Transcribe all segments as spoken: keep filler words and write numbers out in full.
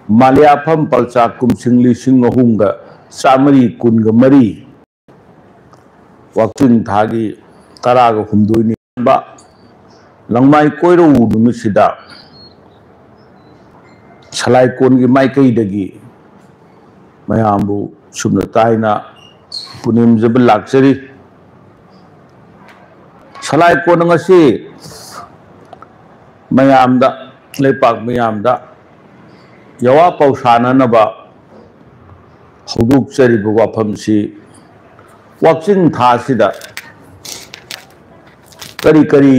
ꯃꯥꯂꯦꯐꯝ ꯄꯜꯆꯥ ꯀꯨꯝꯁꯤꯡ ꯂꯤꯁꯤꯡ ꯑꯍꯨꯝꯒ ꯆꯥꯃꯔꯤ ꯀꯨꯟꯒ ꯃꯔꯤ, ꯋꯥꯛꯆꯤꯡ ꯊꯥꯒꯤ ꯇꯔꯥꯒ ꯍꯨꯝꯗꯣꯏꯅꯤ꯫ ꯂꯪꯃꯥꯏ ꯀꯣꯏꯔꯧ ꯅꯨꯃꯤꯠꯁꯤꯗ ꯁꯂꯥꯏꯀꯣꯟꯒꯤ ꯃꯥꯏꯀꯩꯗꯒꯤ ꯃꯌꯥꯝꯕꯨ ꯁꯨꯞꯅ ꯇꯥꯏꯅ ꯄꯨꯅꯦꯝꯖꯕ ꯂꯥꯛꯆꯔꯤ꯫ ꯁꯂꯥꯏꯀꯣꯟ ꯉꯁꯤ ꯃꯌꯥꯝꯗ, ꯂꯩꯄꯥꯛ ꯃꯤꯌꯥꯝꯗ ꯌꯥꯋꯥ ꯄꯥꯎꯁꯥꯅꯅꯕ ꯍꯧꯗꯣꯛꯆꯔꯤꯕ ꯋꯥꯐꯝꯁꯤ, ꯋꯥꯛꯆꯤꯡ ꯊꯥꯁꯤꯗ ꯀꯔꯤ ꯀꯔꯤ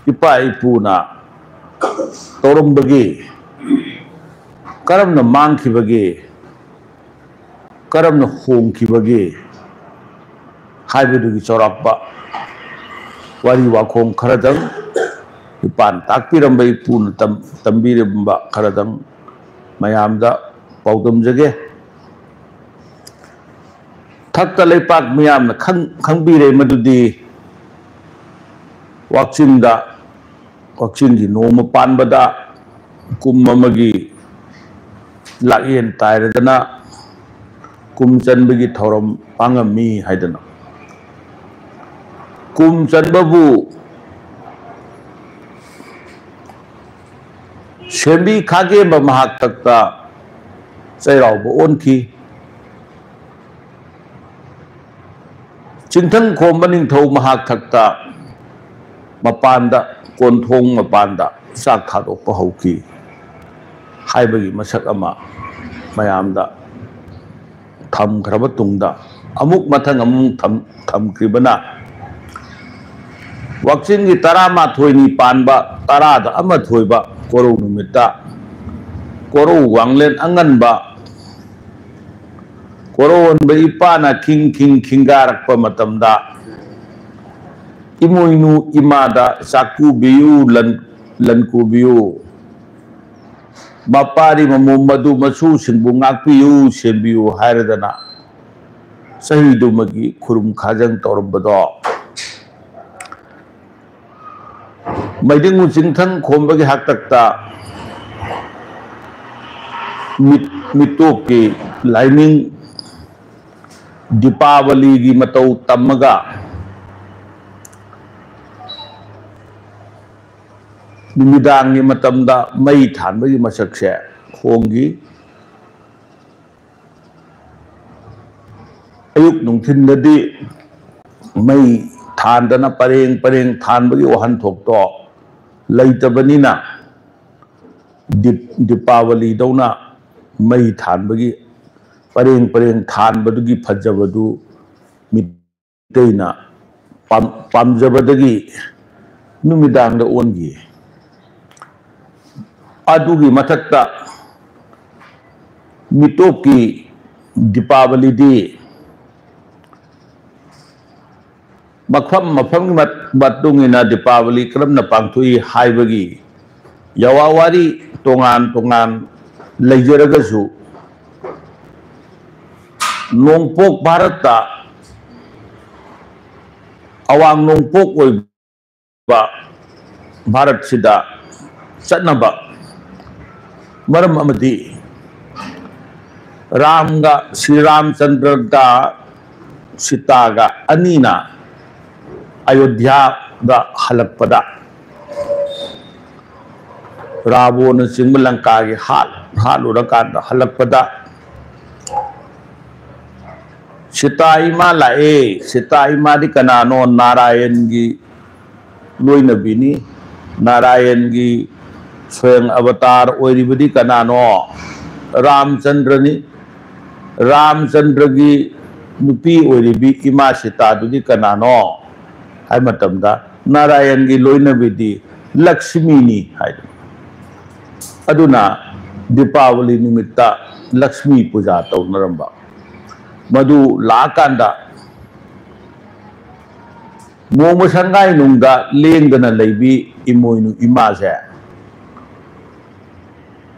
ꯏꯄꯥ ꯏꯄꯨꯅ ꯇꯧꯔꯝꯕꯒꯦ, ꯀꯔꯝꯅ ꯃꯥꯡꯈꯤꯕꯒꯦ, ꯀꯔꯝꯅ ꯍꯣꯡꯈꯤꯕꯒꯦ ꯍꯥꯏꯕꯗꯨꯒꯤ ꯆꯥꯎꯔꯥꯛꯄ ꯋꯥꯔꯤ ꯋꯥꯈꯣꯡ ꯈꯔꯗꯪ, ꯏꯄꯥꯅ ꯇꯥꯛꯄꯤꯔꯝꯕ, ꯏꯄꯨꯅ ꯇꯝ-, ꯇꯝꯕꯤꯔꯝꯕ ꯈꯔꯗꯪ ꯃꯌꯥꯝꯗ ꯄꯥꯎꯗꯝꯖꯒꯦ꯫ ꯊꯛꯇ ꯂꯩꯄꯥꯛ ꯃꯤꯌꯥꯝꯅ ꯈꯪ-, ꯈꯪꯕꯤꯔꯦ ꯃꯗꯨꯗꯤ ꯋꯥꯛꯆꯤꯡꯗ, ꯋꯥꯛꯆꯤꯡꯒꯤ ꯅꯣꯡꯃ ꯄꯥꯟꯕꯗ ꯀꯨꯝ ꯑꯃꯒꯤ ꯂꯥꯛꯌꯦꯟ ꯇꯥꯏꯔꯗꯅ ꯀꯨꯝ ꯆꯟꯕꯒꯤ ꯊꯧꯔꯝ ꯄꯥꯡꯉꯝꯃꯤ ꯍꯥꯏꯗꯅ꯫ ꯀꯨꯝ ꯆꯟꯕꯕꯨ ꯁꯦꯝꯕꯤ ꯈꯥꯒꯦꯝꯕ ꯃꯍꯥꯛ ꯊꯛꯇ ꯆꯩꯔꯥꯎꯕ ꯑꯣꯟꯈꯤ꯫ ꯆꯤꯡꯊꯪ ꯈꯣꯝꯕ ꯅꯤꯡꯊꯧ ꯃꯍꯥꯛ ꯊꯛꯇ ꯃꯄꯥꯟꯗ, ꯀꯣꯟꯊꯣꯡ ꯃꯄꯥꯟꯗ ꯆꯥꯛ ꯊꯥꯗꯣꯛꯄ ꯍꯧꯈꯤ ꯍꯥꯏꯕꯒꯤ ꯃꯁꯛ ꯑꯃ ꯃꯌꯥꯝꯗ ꯊꯝꯈ꯭ꯔꯕ ꯇꯨꯡꯗ, ꯑꯃꯨꯛ ꯃꯊꯪ ꯑꯃꯨꯛ ꯊꯝ-, ꯊꯝꯈ꯭ꯔꯤꯕꯅ ꯋꯥꯛꯆꯤꯡꯒꯤ ꯇꯔꯥꯃꯥꯊꯣꯏꯅꯤ ꯄꯥꯟꯕ, ꯇꯔꯥꯗ ꯑꯃ ꯊꯣꯏꯕ ꯀꯣꯔꯧ ꯅꯨꯃꯤꯠꯇ ꯀꯣꯔꯧ ꯋꯥꯡꯂꯦꯟ ꯑꯉꯟꯕ ꯀꯣꯔꯧꯍꯟꯕ ꯏꯄꯥꯅ ꯈꯤꯡ ꯈꯤꯡ ꯈꯤꯡꯒꯥꯔꯛꯄ ꯃꯇꯝꯗ, ꯏꯃꯣꯏꯅꯨ ꯏꯃꯥꯗ ꯆꯥꯛꯀꯨꯕꯤꯌꯨ, ꯂꯟ-, ꯂꯟꯀꯨꯕꯤꯌꯨ, ꯃꯄꯥꯔꯤ ꯃꯃꯣꯝ ꯃꯗꯨ ꯃꯁꯨꯁꯤꯡꯕꯨ ꯉꯥꯛꯄꯤꯌꯨ, ꯁꯦꯝꯕꯤꯌꯨ ꯍꯥꯏꯔꯗꯅ ꯆꯍꯤꯗꯨꯃꯒꯤ ꯈꯨꯔꯨꯝ ꯈꯥꯖꯪ ꯇꯧꯔꯝꯕꯗꯣ, ꯃꯩꯗꯤꯡꯉꯨ ꯆꯤꯡꯊꯪ ꯈꯣꯝꯕꯒꯤ ꯍꯥꯛꯇꯛꯇ ꯃꯤꯠ-, ꯃꯤꯇꯣꯞꯀꯤ ꯂꯥꯏꯅꯤꯡ ꯗꯤꯄꯥꯕꯂꯤꯒꯤ ꯃꯇꯧ ꯇꯝꯃꯒ ꯅꯨꯃꯤꯗꯥꯡꯒꯤ ꯃꯇꯝꯗ ꯃꯩ ꯊꯥꯟꯕꯒꯤ ꯃꯁꯛꯁꯦ ꯍꯣꯡꯈꯤ꯫ ꯑꯌꯨꯛ ꯅꯨꯡꯊꯤꯟꯗꯗꯤ ꯃꯩ ꯊꯥꯟꯗꯅ ꯄꯔꯦꯡ ꯄꯔꯦꯡ ꯊꯥꯟꯕꯒꯤ ꯋꯥꯍꯟꯊꯣꯛꯇꯣ ꯂꯩꯇꯕꯅꯤꯅ, ꯗꯤꯞ-, ꯗꯤꯄꯥꯋꯂꯤꯗꯧꯅ ꯃꯩ ꯊꯥꯟꯕꯒꯤ, ꯄꯔꯦꯡ ꯄꯔꯦꯡ ꯊꯥꯟꯕꯗꯨꯒꯤ ꯐꯖꯕꯗꯨ ꯃꯤꯇꯩꯅ ꯄꯥꯝ-, ꯄꯥꯝꯖꯕꯗꯒꯤ ꯅꯨꯃꯤꯗꯥꯡꯗ ꯑꯣꯟꯈꯤ꯫ ꯑꯗꯨꯒꯤ ꯃꯊꯛꯇ ꯃꯤꯇꯣꯞꯀꯤ ꯗꯤꯄꯥꯕꯂꯤꯗꯤ ꯃꯐꯝ ꯃꯐꯝꯒꯤ ꯃꯠ-, ꯃꯇꯨꯡ ꯏꯟꯅ ꯗꯤꯄꯥꯕꯂꯤ ꯀꯔꯝꯅ ꯄꯥꯡꯊꯣꯛꯏ ꯍꯥꯏꯕꯒꯤ ꯌꯥꯋꯥ ꯋꯥꯔꯤ ꯇꯣꯉꯥꯟ ꯇꯣꯉꯥꯟ ꯂꯩꯖꯔꯒꯁꯨ, ꯅꯣꯡꯄꯣꯛ ꯚꯥꯔꯠꯇ, ꯑꯋꯥꯡ ꯅꯣꯡꯄꯣꯛ ꯑꯣꯏꯕ ꯚꯥꯔꯠꯁꯤꯗ ꯆꯠꯅꯕ ꯃꯔꯝ ꯑꯃꯗꯤ ꯔꯥꯝꯒ, ꯁ꯭ꯔꯤ ꯔꯥꯝꯆꯟꯗ꯭ꯔꯒ ꯁꯤꯇꯥꯒ ꯑꯅꯤꯅ ꯑꯌꯣꯙ꯭ꯌꯥꯗ ꯍꯜꯂꯛꯄꯗ, ꯔꯥꯕꯣꯅꯆꯤꯡꯕ ꯂꯪꯀꯥꯒꯤ ꯍꯥꯠ-, ꯍꯥꯠꯂꯨꯔꯀꯥꯟꯗ ꯍꯜꯂꯛꯄꯗ, ꯁꯤꯇꯥ ꯏꯃꯥ ꯂꯥꯛꯑꯦ꯫ ꯁꯤꯇꯥ ꯏꯃꯥꯗꯤ ꯀꯅꯥꯅꯣ? ꯅꯥꯔꯥꯌꯟꯒꯤ ꯂꯣꯏꯅꯕꯤꯅꯤ꯫ ꯅꯥꯔꯥꯌꯟꯒꯤ ꯁ꯭ꯋꯌꯪ ꯑꯕꯇꯥꯔ ꯑꯣꯏꯔꯤꯕꯗꯤ ꯀꯅꯥꯅꯣ? ꯔꯥꯝꯆꯟꯗ꯭ꯔꯅꯤ꯫ ꯔꯥꯝꯆꯟꯗ꯭ꯔꯒꯤ ꯅꯨꯄꯤ ꯑꯣꯏꯔꯤꯕꯤ ꯏꯃꯥ ꯁꯤꯇꯥꯗꯨꯗꯤ ꯀꯅꯥꯅꯣ ꯍꯥꯏ ꯃꯇꯝꯗ, ꯅꯥꯔꯥꯌꯟꯒꯤ ꯂꯣꯏꯅꯕꯤꯗꯤ ꯂꯛꯁꯃꯤꯅꯤ ꯍꯥꯏꯗꯅ꯫ ꯑꯗꯨꯅ ꯗꯤꯄꯥꯋꯂꯤ ꯅꯨꯃꯤꯠꯇ ꯂꯛꯁꯃꯤ ꯄꯨꯖꯥ ꯇꯧꯅꯔꯝꯕ꯫ ꯃꯗꯨ ꯂꯥꯛꯑꯀꯥꯟꯗ ꯅꯣꯡꯃ ꯁꯪꯒꯥꯏꯅꯨꯡꯗ ꯂꯦꯡꯗꯅ ꯂꯩꯕꯤ ꯏꯃꯣꯏꯅꯨ ꯏꯃꯥꯁꯦ,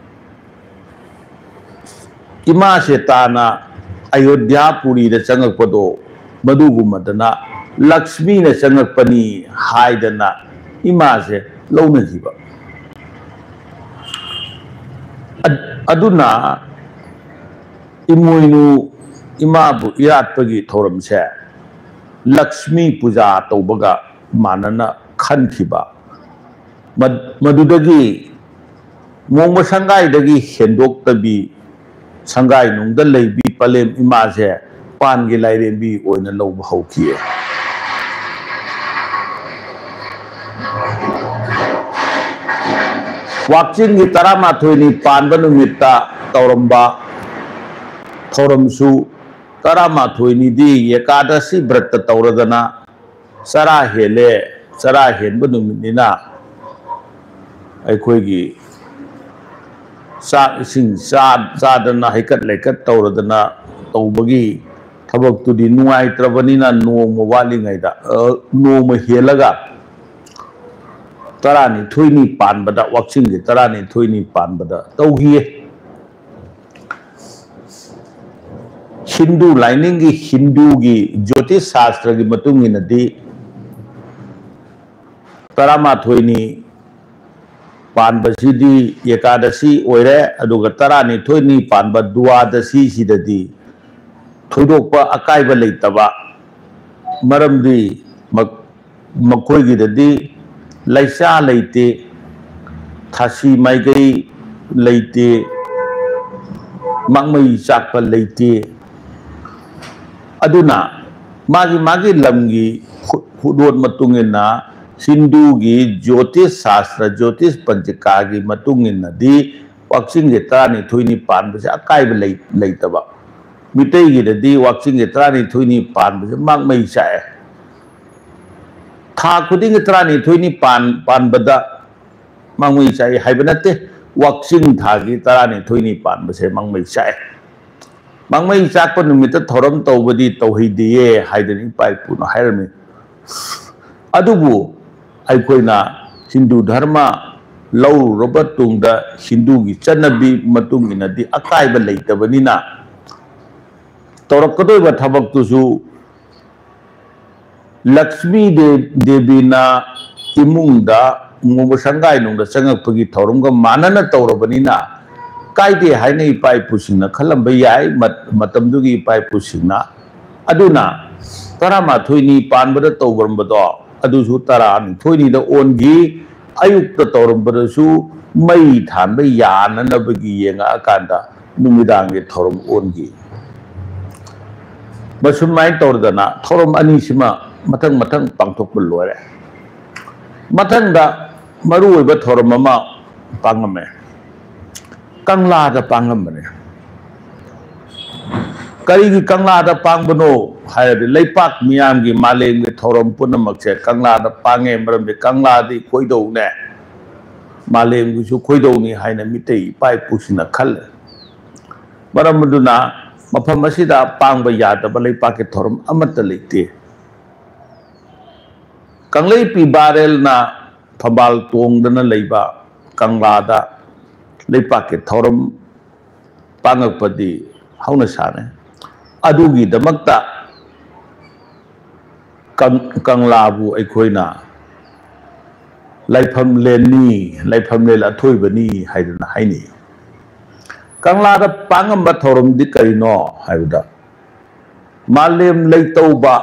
ꯏꯃꯥ ꯁꯤꯇꯥꯅ ꯑꯌꯣꯙ꯭ꯌꯥ ꯄꯨꯔꯤꯗ ꯆꯪꯉꯛꯄꯗꯣ ꯃꯗꯨꯒꯨꯝꯕꯗꯅ ꯂꯛꯁꯃꯤꯅ ꯆꯪꯉꯛꯄꯅꯤ ꯍꯥꯏꯗꯅ ꯏꯃꯥꯁꯦ ꯂꯧꯅꯈꯤꯕ꯫ ꯑꯗꯨꯅ ꯏꯃꯣꯏꯅꯨ ꯏꯃꯥꯕꯨ ꯏꯔꯥꯠꯄꯒꯤ ꯊꯧꯔꯝꯁꯦ ꯂꯛꯁꯃꯤ ꯄꯨꯖꯥ ꯇꯧꯕꯒ ꯃꯥꯟꯅꯅ ꯈꯟꯈꯤꯕ꯫ ꯃꯗꯨꯗꯒꯤ ꯃꯣꯡꯕ ꯁꯪꯒꯥꯏꯗꯒꯤ ꯍꯦꯟꯗꯣꯛꯇꯕꯤ, ꯁꯪꯒꯥꯏꯅꯨꯡꯗ ꯂꯩꯕꯤ ꯄꯂꯦꯝ ꯏꯃꯥꯁꯦ ꯄꯥꯟꯒꯤ ꯂꯥꯏꯔꯦꯝꯕꯤ ꯑꯣꯏꯅ ꯂꯧꯕ ꯍꯧꯈꯤꯌꯦ꯫ ꯋꯥꯛꯆꯤꯡꯒꯤ ꯇꯔꯥꯃꯥꯊꯣꯏꯅꯤ ꯄꯥꯟꯕ ꯅꯨꯃꯤꯠꯇ ꯇꯧꯔꯝꯕ ꯊꯧꯔꯝꯁꯨ, ꯇꯔꯥꯃꯥꯊꯣꯏꯅꯤꯗꯤ ꯑꯦꯀꯥꯗꯁꯤ ꯕ꯭ꯔꯠꯇ ꯇꯧꯔꯗꯅ ꯆꯔꯥ ꯍꯦꯜꯂꯦ꯫ ꯆꯔꯥ ꯍꯦꯟꯕ ꯅꯨꯃꯤꯠꯅꯤꯅ ꯑꯩꯈꯣꯏꯒꯤ ꯆꯥꯛ ꯏꯁꯤꯡ ꯆꯥ-, ꯆꯥꯗꯅ ꯍꯩꯀꯠ ꯂꯩꯀꯠ ꯇꯧꯔꯗꯅ ꯇꯧꯕꯒꯤ ꯊꯕꯛꯇꯨꯗꯤ ꯅꯨꯡꯉꯥꯏꯇ꯭ꯔꯕꯅꯤꯅ ꯅꯣꯡꯃ ꯋꯥꯠꯂꯤꯉꯩꯗ, ꯑ, ꯅꯣꯡꯃ ꯍꯦꯜꯂꯒ ꯇꯔꯥꯅꯤꯊꯣꯏꯅꯤ ꯄꯥꯟꯕꯗ, ꯋꯥꯛꯆꯤꯡꯒꯤ ꯇꯔꯥꯅꯤꯊꯣꯏꯅꯤ ꯄꯥꯟꯕꯗ ꯇꯧꯈꯤꯌꯦ꯫ ꯍꯤꯟꯗꯨ ꯂꯥꯏꯅꯤꯡꯒꯤ, ꯍꯤꯟꯗꯨꯒꯤ ꯖ꯭ꯌꯣꯇꯤꯁ ꯁꯥꯁꯇ꯭ꯔꯒꯤ ꯃꯇꯨꯡ ꯏꯟꯅꯗꯤ ꯇꯔꯥꯃꯥꯊꯣꯏꯅꯤ ꯄꯥꯟꯕꯁꯤꯗꯤ ꯑꯦꯀꯥꯗꯁꯤ ꯑꯣꯏꯔꯦ, ꯑꯗꯨꯒ ꯇꯔꯥꯅꯤꯊꯣꯏꯅꯤ ꯄꯥꯟꯕ ꯗ꯭ꯋꯥꯗꯁꯤꯁꯤꯗꯗꯤ ꯊꯣꯏꯗꯣꯛꯄ ꯑꯀꯥꯏꯕ ꯂꯩꯇꯕ, ꯃꯔꯝꯗꯤ ꯃ-, ꯃꯈꯣꯏꯒꯤꯗꯗꯤ ꯂꯩꯆꯥ ꯂꯩꯇꯦ, ꯊꯥꯁꯤ ꯃꯥꯏꯀꯩ ꯂꯩꯇꯦ, ꯃꯥꯡꯃꯩ ꯆꯥꯛꯄ ꯂꯩꯇꯦ꯫ ꯑꯗꯨꯅ ꯃꯥꯒꯤ ꯃꯥꯒꯤ ꯂꯝꯒꯤ ꯈꯨ-, ꯈꯨꯗꯣꯜ ꯃꯇꯨꯡ ꯏꯟꯅ ꯍꯤꯟꯗꯨꯒꯤ ꯖ꯭ꯌꯣꯇꯤꯁ ꯁꯥꯁꯇ꯭ꯔ, ꯖ꯭ꯌꯣꯇꯤꯁ ꯄꯟꯆꯤꯀꯥꯒꯤ ꯃꯇꯨꯡ ꯏꯟꯅꯗꯤ ꯋꯥꯛꯆꯤꯡꯒꯤ ꯇꯔꯥꯅꯤꯊꯣꯏꯅꯤ ꯄꯥꯟꯕꯁꯦ ꯑꯀꯥꯏꯕ ꯂꯩ-, ꯂꯩꯇꯕ꯫ ꯃꯤꯇꯩꯒꯤꯗꯗꯤ ꯋꯥꯛꯆꯤꯡꯒꯤ ꯇꯔꯥꯅꯤꯊꯣꯏꯅꯤ ꯄꯥꯟꯕꯁꯦ ꯃꯥꯡꯃꯩ ꯆꯥꯛꯑꯦ꯫ ꯊꯥ ꯈꯨꯗꯤꯡꯒꯤ ꯇꯔꯥꯅꯤꯊꯣꯏꯅꯤ ꯄꯥꯟ-, ꯄꯥꯟꯕꯗ ꯃꯥꯡꯃꯩ ꯆꯥꯛꯏ ꯍꯥꯏꯕ ꯅꯠꯇꯦ, ꯋꯥꯛꯆꯤꯡ ꯊꯥꯒꯤ ꯇꯔꯥꯅꯤꯊꯣꯏꯅꯤ ꯄꯥꯟꯕꯁꯦ ꯃꯥꯡꯃꯩ ꯆꯥꯛꯑꯦ꯫ ꯃꯥꯡꯃꯩ ꯆꯥꯛꯄ ꯅꯨꯃꯤꯠꯇ ꯊꯧꯔꯝ ꯇꯧꯕꯗꯤ ꯇꯧꯍꯩꯗꯦꯌꯦ ꯍꯥꯏꯗꯅ ꯏꯄꯥ ꯏꯄꯨꯅ ꯍꯥꯏꯔꯝꯃꯤ꯫ ꯑꯗꯨꯕꯨ ꯑꯩꯈꯣꯏꯅ ꯍꯤꯟꯗꯨ ꯙꯔꯃ ꯂꯧꯔꯨꯔꯕ ꯇꯨꯡꯗ ꯍꯤꯟꯗꯨꯒꯤ ꯆꯠꯅꯕꯤ ꯃꯇꯨꯡ ꯏꯟꯅꯗꯤ ꯑꯀꯥꯏꯕ ꯂꯩꯇꯕꯅꯤꯅ ꯇꯧꯔꯛꯀꯗꯣꯏꯕ ꯊꯕꯛꯇꯨꯁꯨ ꯂꯛꯁꯃꯤ ꯗꯦ-, ꯗꯦꯕꯤꯅ ꯏꯃꯨꯡꯗ ꯃꯣꯡꯕ ꯁꯪꯒꯥꯏꯅꯨꯡꯗ ꯆꯪꯉꯛꯄꯒꯤ ꯊꯧꯔꯝꯒ ꯃꯥꯟꯅꯅ ꯇꯧꯔꯕꯅꯤꯅ ꯀꯥꯏꯗꯦ ꯍꯥꯏꯅ ꯏꯄꯥ ꯏꯄꯨꯁꯤꯡꯅ ꯈꯜꯂꯝꯕ ꯌꯥꯏ꯫ ꯃꯠ-, ꯃꯇꯝꯗꯨꯒꯤ ꯏꯄꯥ ꯏꯄꯨꯁꯤꯡꯅ꯫ ꯑꯗꯨꯅ ꯇꯔꯥꯃꯥꯊꯣꯏꯅꯤ ꯄꯥꯟꯕꯗ ꯇꯧꯔꯝꯕꯗꯣ ꯑꯗꯨꯁꯨ ꯇꯔꯥꯅꯤꯊꯣꯏꯅꯤꯗ ꯑꯣꯟꯈꯤ꯫ ꯑꯌꯨꯛꯇ ꯇꯧꯔꯝꯕꯗꯁꯨ ꯃꯩ ꯊꯥꯟꯕ ꯌꯥꯅꯅꯕꯒꯤ ꯌꯦꯡꯉꯛꯑꯀꯥꯟꯗ ꯅꯨꯃꯤꯗꯥꯡꯒꯤ ꯊꯧꯔꯝ ꯑꯣꯟꯈꯤ꯫ ꯃꯁꯨꯃꯥꯏꯅ ꯇꯧꯗꯅ ꯊꯧꯔꯝ ꯑꯅꯤꯁꯤꯃ ꯃꯊꯪ ꯃꯊꯪ ꯄꯥꯡꯊꯣꯛꯄ ꯂꯣꯏꯔꯦ꯫ ꯃꯊꯪꯗ ꯃꯔꯨꯑꯣꯏꯕ ꯊꯧꯔꯝ ꯑꯃ ꯄꯥꯡꯉꯝꯃꯦ꯫ ꯀꯪꯂꯥꯗ ꯄꯥꯡꯉꯝꯕꯅꯦ꯫ ꯀꯔꯤꯒꯤ ꯀꯪꯂꯥꯗ ꯄꯥꯡꯕꯅꯣ ꯍꯥꯏꯔꯗꯤ, ꯂꯩꯄꯥꯛ ꯃꯤꯌꯥꯝꯒꯤ, ꯃꯥꯂꯦꯝꯒꯤ ꯊꯧꯔꯝ ꯄꯨꯝꯅꯃꯛꯁꯦ ꯀꯪꯂꯥꯗ ꯄꯥꯡꯉꯦ꯫ ꯃꯔꯝꯗꯤ ꯀꯪꯂꯥꯗꯤ ꯈꯣꯏꯗꯧꯅꯦ, ꯃꯥꯂꯦꯝꯒꯤꯁꯨ ꯈꯣꯏꯗꯧꯅꯤ ꯍꯥꯏꯅ ꯃꯤꯇꯩ ꯏꯄꯥ ꯏꯄꯨꯁꯤꯡꯅ ꯈꯜꯂꯦ꯫ ꯃꯔꯝ ꯑꯗꯨꯅ ꯃꯐꯝ ꯑꯁꯤꯗ ꯄꯥꯡꯕ ꯌꯥꯗꯕ ꯂꯩꯄꯥꯛꯀꯤ ꯊꯧꯔꯝ ꯑꯃꯠꯇ ꯂꯩꯇꯦ꯫ ꯀꯪꯂꯩꯄꯤ ꯕꯥꯔꯦꯜꯅ ꯐꯝꯕꯥꯜ ꯇꯣꯡꯗꯅ ꯂꯩꯕ ꯀꯪꯂꯥꯗ ꯂꯩꯄꯥꯛꯀꯤ ꯊꯧꯔꯝ ꯄꯥꯡꯉꯛꯄꯗꯤ ꯍꯧꯅ ꯁꯥꯅꯤ꯫ ꯑꯗꯨꯒꯤꯗꯃꯛꯇ ꯀꯪ-, ꯀꯪꯂꯥꯕꯨ ꯑꯩꯈꯣꯏꯅ ꯂꯥꯏꯐꯝꯂꯦꯟꯅꯤ, ꯂꯥꯏꯐꯝꯂꯦꯟ ꯑꯊꯣꯏꯕꯅꯤ ꯍꯥꯏꯗꯨꯅ ꯍꯥꯏꯅꯩ꯫ ꯀꯪꯂꯥꯗ ꯄꯥꯡꯉꯝꯕ ꯊꯧꯔꯝꯗꯤ ꯀꯔꯤꯅꯣ ꯍꯥꯏꯕꯗ, ꯃꯥꯂꯦꯝ ꯂꯩꯇꯧꯕ,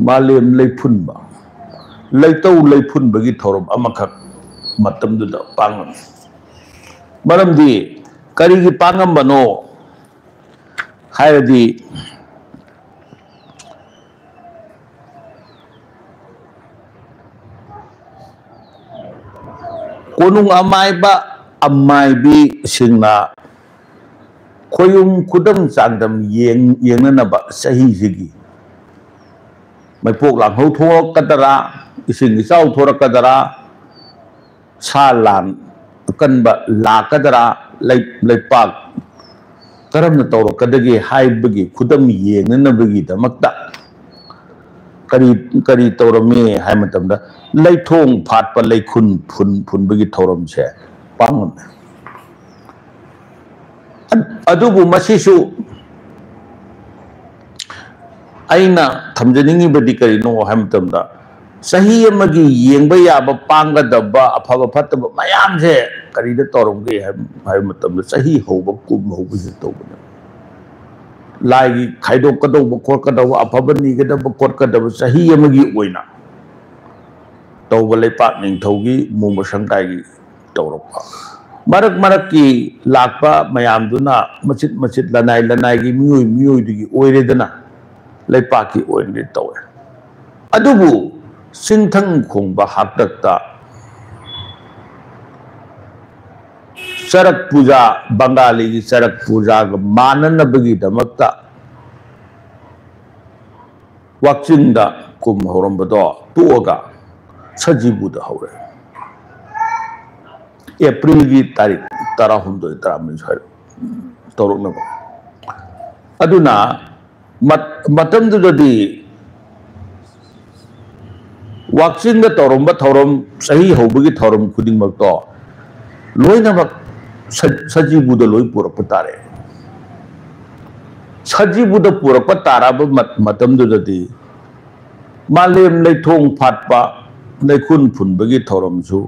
ꯃꯥꯂꯦꯝ ꯂꯩꯐꯨꯟꯕ, ꯂꯩꯇꯧ ꯂꯩꯐꯨꯟꯕꯒꯤ ꯊꯧꯔꯝ ꯑꯃꯈꯛ ꯃꯇꯝꯗꯨꯗ ꯄꯥꯡꯉꯝꯃꯤ꯫ ꯃꯔꯝꯗꯤ ꯀꯔꯤꯒꯤ ꯄꯥꯡꯉꯝꯕꯅꯣ ꯍꯥꯏꯔꯗꯤ, ꯀꯣꯅꯨꯡ ꯑꯃꯥꯏꯕ ꯑꯃꯥꯏꯕꯤꯁꯤꯡꯅ ꯈꯣꯌꯨꯝ ꯈꯨꯗꯝ ꯆꯥꯡꯗꯝ ꯌꯦꯡ-, ꯌꯦꯡꯅꯅꯕ ꯆꯍꯤꯁꯤꯒꯤ ꯃꯩꯄꯣꯛ ꯂꯥꯡꯍꯧ ꯊꯣꯛꯂꯛꯀꯗꯔꯥ, ꯏꯁꯤꯡ ꯏꯆꯥꯎ ꯊꯣꯛꯂꯛꯀꯗꯔꯥ, ꯁꯥ ꯂꯥꯟ ꯑꯀꯟꯕ ꯂꯥꯛꯀꯗꯔꯥ, ꯂꯩ-, ꯂꯩꯄꯥꯛ ꯀꯔꯝꯅ ꯇꯧꯔꯛꯀꯗꯒꯦ ꯍꯥꯏꯕꯒꯤ ꯈꯨꯗꯝ ꯌꯦꯡꯅꯅꯕꯒꯤꯗꯃꯛꯇ ꯀꯔꯤ, ꯀꯔꯤ ꯇꯧꯔꯝꯃꯤ ꯍꯥꯏꯕ ꯃꯇꯝꯗ, ꯂꯩꯊꯣꯡ ꯐꯥꯠꯄ, ꯂꯩꯈꯨꯟ ꯐꯨꯟ-, ꯐꯨꯟꯕꯒꯤ ꯊꯧꯔꯝꯁꯦ ꯄꯥꯡꯉꯝꯃꯤ꯫ ꯑ-, ꯑꯗꯨꯕꯨ ꯃꯁꯤꯁꯨ ꯑꯩꯅ ꯊꯝꯖꯅꯤꯡꯉꯤꯕꯗꯤ ꯀꯔꯤꯅꯣ ꯍꯥꯏꯕ ꯃꯇꯝꯗ, ꯆꯍꯤ ꯑꯃꯒꯤ ꯌꯦꯡꯕ ꯌꯥꯕ, ꯄꯥꯡꯒꯗꯕ, ꯑꯐꯕ ꯐꯠꯇꯕ ꯃꯌꯥꯝꯁꯦ ꯀꯔꯤꯗ ꯇꯧꯔꯝꯒꯦ ꯍꯥꯏꯕ, ꯍꯥꯏꯕ ꯃꯇꯝꯗ, ꯆꯍꯤ ꯍꯧꯕ, ꯀꯨꯝ ꯍꯧꯕꯁꯤꯗ ꯇꯧꯕꯅꯦ꯫ ꯂꯥꯏꯒꯤ ꯈꯥꯏꯗꯣꯛꯀꯗꯧꯕ ꯈꯣꯠꯀꯗꯧꯕ, ꯑꯐꯕ ꯅꯤꯒꯗꯕ ꯈꯣꯠꯀꯗꯕ ꯆꯍꯤ ꯑꯃꯒꯤ ꯑꯣꯏꯅ ꯇꯧꯕ, ꯂꯩꯄꯥꯛ ꯅꯤꯡꯊꯧꯒꯤ, ꯃꯣꯡꯕ ꯁꯪꯀꯥꯏꯒꯤ ꯇꯧꯔꯛꯄ꯫ ꯃꯔꯛ ꯃꯔꯛꯀꯤ ꯂꯥꯛꯄ ꯃꯌꯥꯝꯗꯨꯅ ꯃꯆꯤꯠ ꯃꯆꯤꯠ, ꯂꯅꯥꯏ ꯂꯅꯥꯏꯒꯤ, ꯃꯤꯑꯣꯏ ꯃꯤꯑꯣꯏꯗꯨꯒꯤ ꯑꯣꯏꯔꯦꯗꯅ, ꯂꯩꯄꯥꯛꯀꯤ ꯑꯣꯏꯅꯗꯤ ꯇꯧꯋꯦ꯫ ꯑꯗꯨꯕꯨ ꯆꯤꯡꯊꯪ ꯈꯣꯡꯕ ꯍꯥꯛꯇꯛꯇ ꯆꯔꯛ ꯄꯨꯖꯥ, ꯕꯪꯒꯥꯂꯤꯒꯤ ꯆꯔꯛ ꯄꯨꯖꯥꯒ ꯃꯥꯟꯅꯅꯕꯒꯤꯗꯃꯛꯇ ꯋꯥꯛꯆꯤꯡꯗ ꯀꯨꯝ ꯍꯧꯔꯝꯕꯗꯣ ꯇꯣꯛꯑꯒ ꯁꯖꯤꯕꯨꯗ ꯍꯧꯔꯦ꯫ ꯑꯦꯄ꯭ꯔꯤꯜꯒꯤ ꯇꯥꯔꯤꯛ ꯇꯔꯥꯍꯨꯝꯗꯣꯏ, ꯇꯔꯥꯃꯔꯤ ꯁ꯭ꯋꯥꯏꯗ ꯇꯧꯔꯛꯅꯕ꯫ ꯑꯗꯨꯅ ꯃꯠ-, ꯃꯇꯝꯗꯨꯗꯗꯤ ꯋꯥꯛꯆꯤꯡꯗ ꯇꯧꯔꯝꯕ ꯊꯧꯔꯝ, ꯆꯍꯤ ꯍꯧꯕꯒꯤ ꯊꯧꯔꯝ ꯈꯨꯗꯤꯡꯃꯛꯇꯣ ꯂꯣꯏꯅꯃꯛ ꯁ-, ꯁꯖꯤꯕꯨꯗ ꯂꯣꯏ ꯄꯨꯔꯛꯄ ꯇꯥꯔꯦ꯫ ꯁꯖꯤꯕꯨꯗ ꯄꯨꯔꯛꯄ ꯇꯥꯔꯕ ꯃꯠ-, ꯃꯇꯝꯗꯨꯗꯗꯤ ꯃꯥꯂꯦꯝ ꯂꯩꯊꯣꯡ ꯐꯥꯠꯄ, ꯂꯩꯈꯨꯟ ꯐꯨꯟꯕꯒꯤ ꯊꯧꯔꯝꯁꯨ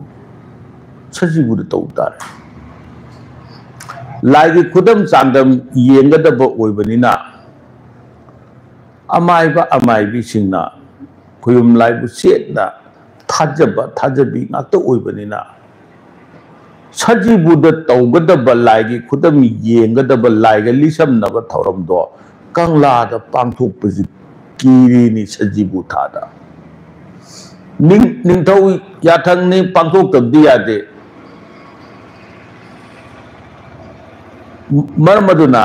ꯁꯖꯤꯕꯨꯗ ꯇꯧ ꯇꯥꯔꯦ꯫ ꯂꯥꯏꯒꯤ ꯈꯨꯗꯝ ꯆꯥꯡꯗꯝ ꯌꯦꯡꯒꯗꯕ ꯑꯣꯏꯕꯅꯤꯅ, ꯑꯃꯥꯏꯕ ꯑꯃꯥꯏꯕꯤꯁꯤꯡꯅ ꯈꯨꯌꯨꯝ ꯂꯥꯏꯕꯨ ꯆꯦꯠꯅ ꯊꯥꯖꯕ, ꯊꯥꯖꯕꯤ ꯉꯥꯛꯇ ꯑꯣꯏꯕꯅꯤꯅ, ꯁꯖꯤꯕꯨꯗ ꯇꯧꯒꯗꯕ, ꯂꯥꯏꯒꯤ ꯈꯨꯗꯝ ꯌꯦꯡꯒꯗꯕ, ꯂꯥꯏꯒ ꯂꯤꯁꯝꯅꯕ ꯊꯧꯔꯝꯗꯣ ꯀꯪꯂꯥꯗ ꯄꯥꯡꯊꯣꯛꯄꯁꯤ ꯀꯤꯔꯤꯅꯤ ꯁꯖꯤꯕꯨ ꯊꯥꯗ꯫ ꯅꯤꯡ-, ꯅꯤꯡꯊꯧ ꯌꯥꯊꯪꯅꯤ, ꯄꯥꯡꯊꯣꯛꯇꯕꯗꯤ ꯌꯥꯗꯦ꯫ ꯃꯔꯝ ꯑꯗꯨꯅ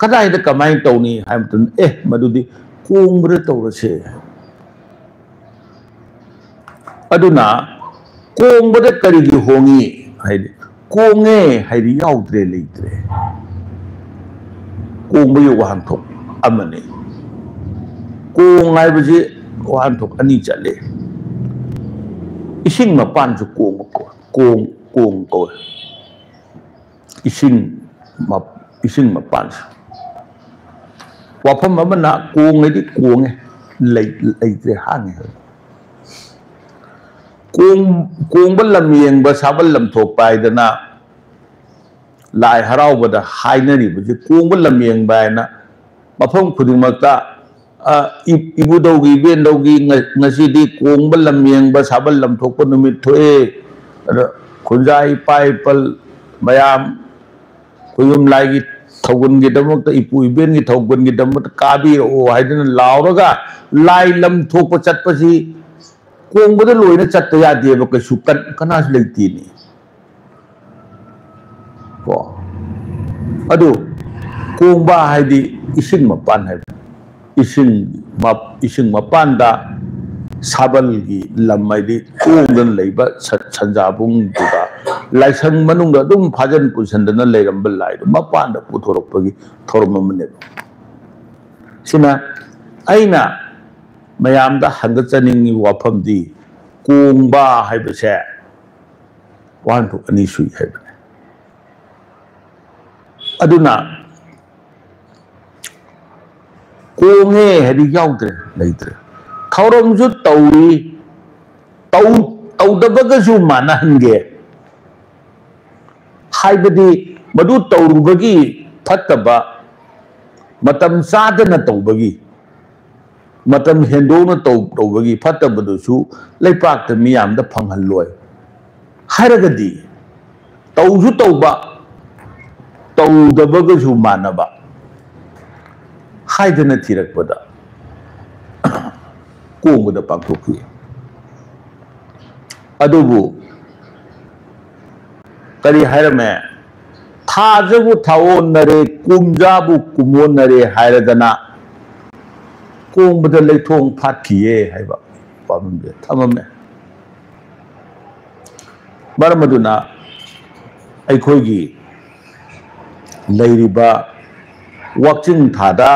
ꯀꯗꯥꯏꯗ ꯀꯃꯥꯏꯅ ꯇꯧꯅꯤ ꯍꯥꯏꯕ ꯃꯇꯝꯗ, ꯑꯦ, ꯃꯗꯨꯗꯤ ꯀꯣꯡꯕꯗ ꯇꯧꯔꯁꯦ꯫ ꯑꯗꯨꯅ ꯀꯣꯡꯕꯗ ꯀꯔꯤꯒꯤ ꯍꯣꯡꯉꯤ ꯍꯥꯏꯗꯤ, ꯀꯣꯡꯉꯦ ꯍꯥꯏꯗꯤ ꯌꯥꯎꯗ꯭ꯔꯦ, ꯂꯩꯇ꯭ꯔꯦ꯫ ꯀꯣꯡꯕꯒꯤ ꯋꯥꯍꯟꯊꯣꯛ ꯑꯃꯅꯤ꯫ ꯀꯣꯡ ꯍꯥꯏꯕꯁꯤ ꯋꯥꯍꯟꯊꯣꯛ ꯑꯅꯤ ꯆꯠꯂꯤ꯫ ꯏꯁꯤꯡ ꯃꯄꯥꯟꯁꯨ ꯀꯣꯡꯕ ꯀꯣ-, ꯀꯣꯡ, ꯀꯣꯡ ꯀꯧꯋꯦ꯫ ꯏꯁꯤꯡ ꯃ-, ꯏꯁꯤꯡ ꯃꯄꯥꯟꯁꯦ꯫ ꯋꯥꯐꯝ ꯑꯃꯅ ꯀꯣꯡꯉꯗꯤ ꯀꯣꯡꯉꯦ, ꯂꯩ-, ꯂꯩꯇ꯭ꯔꯦ, ꯍꯥꯡꯉꯦ ꯍꯥꯏꯕ꯫ ꯀꯣꯡ-, ꯀꯣꯡꯕ ꯂꯝ ꯌꯦꯡꯕ, ꯁꯥꯕꯜ ꯂꯝ ꯊꯣꯛꯄ ꯍꯥꯏꯗꯅ ꯂꯥꯏ ꯍꯔꯥꯎꯕꯗ ꯍꯥꯏꯅꯔꯤꯕꯁꯤ, ꯀꯣꯡꯕ ꯂꯝ ꯌꯦꯡꯕ ꯍꯥꯏꯅ ꯃꯐꯝ ꯈꯨꯗꯤꯡꯃꯛꯇ, ꯑ, ꯏ-, ꯏꯕꯨꯙꯧꯒꯤ, ꯏꯕꯦꯟꯗꯧꯒꯤ ꯉ-, ꯉꯁꯤꯗꯤ ꯀꯣꯡꯕ ꯂꯝ ꯌꯦꯡꯕ, ꯁꯥꯕꯜ ꯂꯝ ꯊꯣꯛꯄ ꯅꯨꯃꯤꯠ ꯊꯣꯛꯑꯦ, ꯑꯗ ꯈꯨꯟꯖꯥ ꯏꯄꯥ ꯏꯄꯜ ꯃꯌꯥꯝ, ꯈꯨꯌꯨꯝ ꯂꯥꯏꯒꯤ ꯊꯧꯒꯜꯒꯤꯗꯃꯛꯇ, ꯏꯄꯨ ꯏꯕꯦꯟꯒꯤ ꯊꯧꯒꯜꯒꯤꯗꯃꯛꯇ ꯀꯥꯕꯤꯔꯛꯑꯣ ꯍꯥꯏꯗꯅ ꯂꯥꯎꯔꯒ ꯂꯥꯏ ꯂꯝ ꯊꯣꯛꯄ ꯆꯠꯄꯁꯤ ꯀꯣꯡꯕꯗ ꯂꯣꯏꯅ ꯆꯠꯄ ꯌꯥꯗꯦꯕ, ꯀꯩꯁꯨ ꯀꯟ-, ꯀꯅꯥꯁꯨ ꯂꯩꯇꯦꯅꯦ꯫ ꯀꯣ? ꯑꯗꯨ ꯀꯣꯡꯕ ꯍꯥꯏꯗꯤ ꯏꯁꯤꯡ ꯃꯄꯥꯟ ꯍꯥꯏꯕ꯫ ꯏꯁꯤꯡ ꯃꯞ-, ꯏꯁꯤꯡ ꯃꯄꯥꯟꯗ ꯁꯥꯕꯜꯒꯤ ꯂꯝ ꯍꯥꯏꯗꯤ ꯇꯣꯡꯗꯅ ꯂꯩꯕ ꯁꯟ-, ꯁꯟꯖꯥꯕꯨꯡꯗꯨꯗ ꯂꯥꯏꯁꯪ ꯃꯅꯨꯡꯗ ꯑꯗꯨꯝ ꯐꯥꯖꯤꯟ ꯄꯨꯟꯁꯤꯟꯗꯅ ꯂꯩꯔꯝꯕ ꯂꯥꯏꯗꯣ ꯃꯄꯥꯟꯗ ꯄꯨꯊꯣꯔꯛꯄꯒꯤ ꯊꯧꯔꯝ ꯑꯃꯅꯦꯕ꯫ ꯁꯤꯅ ꯑꯩꯅ ꯃꯌꯥꯝꯗ ꯍꯪꯒꯠꯆꯅꯤꯡꯉꯤꯕ ꯋꯥꯐꯝꯗꯤ, ꯀꯣꯡꯕ ꯍꯥꯏꯕꯁꯦ ꯋꯥꯍꯟꯊꯣꯛ ꯑꯅꯤ ꯁꯨꯏ ꯍꯥꯏꯕꯅꯦ꯫ ꯑꯗꯨꯅ ꯀꯣꯡꯉꯦ ꯍꯥꯏꯗꯤ ꯌꯥꯎꯗ꯭ꯔꯦ, ꯂꯩꯇ꯭ꯔꯦ꯫ ꯊꯧꯔꯝꯁꯨ ꯇꯧꯏ, ꯇꯧ-, ꯇꯧꯗꯕꯒꯁꯨ ꯃꯥꯟꯅꯍꯟꯒꯦ꯫ ꯍꯥꯏꯕꯗꯤ ꯃꯗꯨ ꯇꯧꯔꯨꯕꯒꯤ ꯐꯠꯇꯕ, ꯃꯇꯝ ꯆꯥꯗꯅ ꯇꯧꯕꯒꯤ, ꯃꯇꯝ ꯍꯦꯟꯗꯣꯛꯅ ꯇꯧ-, ꯇꯧꯕꯒꯤ ꯐꯠꯇꯕꯗꯨꯁꯨ ꯂꯩꯄꯥꯛꯇ ꯃꯤꯌꯥꯝꯗ ꯐꯪꯍꯜꯂꯣꯏ ꯍꯥꯏꯔꯒꯗꯤ, ꯇꯧꯁꯨ ꯇꯧꯕ, ꯇꯧꯗꯕꯒꯁꯨ ꯃꯥꯟꯅꯕ ꯍꯥꯏꯗꯅ ꯊꯤꯔꯛꯄꯗ ꯀꯣꯡꯕꯗ ꯄꯥꯡꯊꯣꯛꯈꯤ꯫ ꯑꯗꯨꯕꯨ ꯀꯔꯤ ꯍꯥꯏꯔꯝꯃꯦ? "ꯊꯥꯖꯕꯨ ꯊꯥꯑꯣꯟꯅꯔꯦ, ꯀꯨꯝꯖꯥꯕꯨ ꯀꯨꯝꯑꯣꯟꯅꯔꯦ" ꯍꯥꯏꯔꯗꯅ ꯀꯣꯡꯕꯗ ꯂꯩꯊꯣꯡ ꯐꯥꯠꯈꯤꯌꯦ ꯍꯥꯏꯕ ꯋꯥꯐꯝꯁꯦ ꯊꯝꯃꯝꯃꯦ꯫ ꯃꯔꯝ ꯑꯗꯨꯅ ꯑꯩꯈꯣꯏꯒꯤ ꯂꯩꯔꯤꯕ ꯋꯥꯛꯆꯤꯡ ꯊꯥꯗ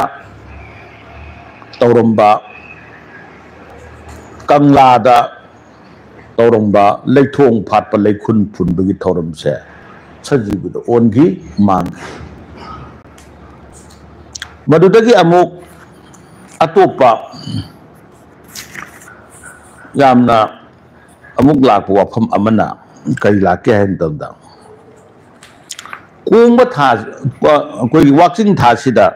ꯇꯧꯔꯝꯕ, ꯀꯪꯂꯥꯗ ꯇꯧꯔꯝꯕ ꯂꯩꯊꯣꯡ ꯐꯥꯠꯄ, ꯂꯩꯈꯨꯟ ꯐꯨꯟꯕꯒꯤ ꯊꯧꯔꯝꯁꯦ ꯁꯖꯤꯕꯨꯗ ꯑꯣꯟꯈꯤ, ꯃꯥꯡꯈꯤ꯫ ꯃꯗꯨꯗꯒꯤ ꯑꯃꯨꯛ ꯑꯇꯣꯞꯄ ꯌꯥꯝꯅ ꯑꯃꯨꯛ ꯂꯥꯛꯄ ꯋꯥꯐꯝ ꯑꯃꯅ ꯀꯔꯤ ꯂꯥꯛꯀꯦ ꯍꯥꯏꯕ ꯃꯇꯝꯗ, ꯀꯣꯡꯕ ꯊꯥ, ꯑꯩꯈꯣꯏꯒꯤ ꯋꯥꯛꯆꯤꯡ ꯊꯥꯁꯤꯗ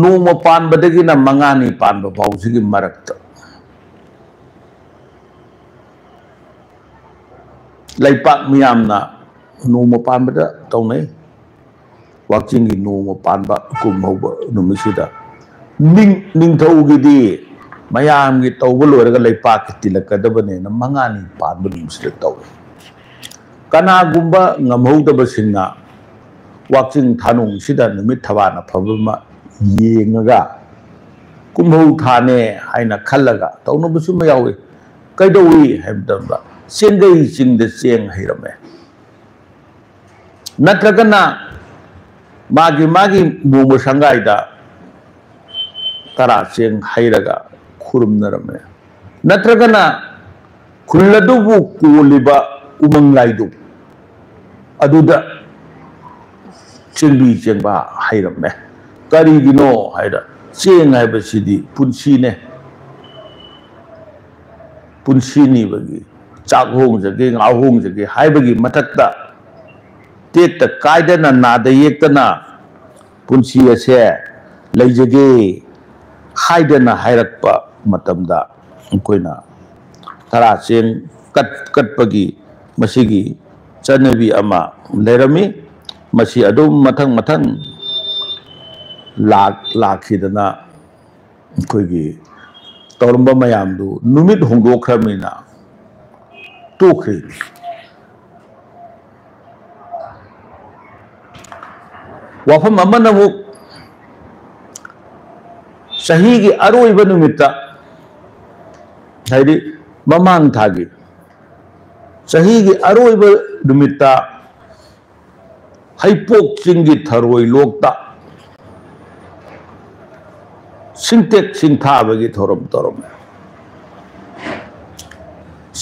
ꯅꯣꯡꯃ ꯄꯥꯟꯕꯗꯒꯤꯅ ꯃꯉꯥꯅꯤ ꯄꯥꯟꯕ ꯐꯥꯎꯁꯤꯒꯤ ꯃꯔꯛꯇ ꯂꯩꯄꯥꯛ ꯃꯤꯌꯥꯝꯅ ꯅꯣꯡꯃ ꯄꯥꯟꯕꯗ ꯇꯧꯅꯩ꯫ ꯋꯥꯛꯆꯤꯡꯒꯤ ꯅꯣꯡꯃ ꯄꯥꯟꯕ ꯀꯨꯝ ꯍꯧꯕ ꯅꯨꯃꯤꯠꯁꯤꯗ ꯅꯤꯡ-, ꯅꯤꯡꯊꯧꯒꯤꯗꯤ ꯃꯌꯥꯝꯒꯤ ꯇꯧꯕ ꯂꯣꯏꯔꯒ ꯂꯩꯄꯥꯛꯀꯤ ꯇꯤꯜꯂꯛꯀꯗꯕꯅꯦꯅ ꯃꯉꯥꯅꯤ ꯄꯥꯟꯕ ꯅꯨꯃꯤꯠꯁꯤꯗ ꯇꯧꯏ꯫ ꯀꯅꯥꯒꯨꯝꯕ ꯉꯝꯍꯧꯗꯕꯁꯤꯡꯅ ꯋꯥꯛꯆꯤꯡ ꯊꯥꯅꯣꯡꯁꯤꯗ ꯅꯨꯃꯤꯠ ꯊꯕꯥꯟ ꯑꯐꯕ ꯑꯃ ꯌꯦꯡꯉꯒ ꯀꯨꯝꯍꯧ ꯊꯥꯅꯦ ꯍꯥꯏꯅ ꯈꯜꯂꯒ ꯇꯧꯅꯕꯁꯨ ꯑꯃ ꯌꯥꯎꯏ꯫ ꯀꯩꯗꯧꯏ ꯍꯥꯏꯕ ꯃꯇꯝꯗ ꯆꯦꯡꯒꯩ ꯆꯤꯡꯗ ꯆꯦꯡ ꯍꯩꯔꯝꯃꯦ, ꯅꯠꯇ꯭ꯔꯒꯅ ꯃꯥꯒꯤ ꯃꯥꯒꯤ ꯅꯣꯡꯃ ꯁꯪꯒꯥꯏꯗ ꯇꯔꯥ ꯆꯦꯡ ꯍꯩꯔꯒ ꯈꯨꯔꯨꯝꯅꯔꯝꯃꯦ, ꯅꯠꯇ꯭ꯔꯒꯅ ꯈꯨꯜ ꯑꯗꯨꯕꯨ ꯀꯣꯜꯂꯤꯕ ꯎꯃꯪ ꯂꯥꯏꯗꯨ ꯑꯗꯨꯗ ꯆꯦꯡꯕꯤ ꯆꯦꯡꯕ ꯍꯩꯔꯝꯃꯦ꯫ ꯀꯔꯤꯒꯤꯅꯣ ꯍꯥꯏꯔ, ꯆꯦꯡ ꯍꯥꯏꯕꯁꯤꯗꯤ ꯄꯨꯟꯁꯤꯅꯦ, ꯄꯨꯟꯁꯤꯅꯤꯕꯒꯤ ꯆꯥꯛ ꯍꯣꯡꯖꯒꯦ, ꯉꯥ ꯍꯣꯡꯖꯒꯦ ꯍꯥꯏꯕꯒꯤ ꯃꯊꯛꯇ ꯇꯦꯛꯇ ꯀꯥꯏꯗꯅ, ꯅꯥꯗ ꯌꯦꯛꯇꯅ ꯄꯨꯟꯁꯤ ꯑꯁꯦ ꯂꯩꯖꯒꯦ ꯍꯥꯏꯗꯅ ꯍꯥꯏꯔꯛꯄ ꯃꯇꯝꯗ ꯑꯩꯈꯣꯏꯅ ꯇꯔꯥ ꯆꯦꯡ ꯀꯠ-, ꯀꯠꯄꯒꯤ ꯃꯁꯤꯒꯤ ꯆꯠꯅꯕꯤ ꯑꯃ ꯂꯩꯔꯝꯃꯤ꯫ ꯃꯁꯤ ꯑꯗꯨꯝ ꯃꯊꯪ ꯃꯊꯪ ꯂꯥꯛ-, ꯂꯥꯛꯈꯤꯗꯅ ꯑꯩꯈꯣꯏꯒꯤ ꯇꯧꯔꯝꯕ ꯃꯌꯥꯝꯗꯨ ꯅꯨꯃꯤꯠ ꯍꯣꯡꯗꯣꯛꯈ꯭ꯔꯕꯅꯤꯅ ꯇꯣꯛꯈ꯭ꯔꯤꯅꯤ꯫ ꯋꯥꯐꯝ ꯑꯃꯅ ꯑꯃꯨꯛ ꯆꯍꯤꯒꯤ ꯑꯔꯣꯏꯕ ꯅꯨꯃꯤꯠꯇ, ꯍꯥꯏꯗꯤ ꯃꯃꯥꯡ ꯊꯥꯒꯤ ꯆꯍꯤꯒꯤ ꯑꯔꯣꯏꯕ ꯅꯨꯃꯤꯠꯇ ꯍꯩꯄꯣꯛ ꯆꯤꯡꯒꯤ ꯊꯔꯣꯏ ꯂꯣꯛꯇ ꯁꯤꯡꯇꯦꯛ ꯁꯤꯡꯊꯥꯕꯒꯤ ꯊꯧꯔꯝ ꯇꯧꯔꯝꯃꯤ꯫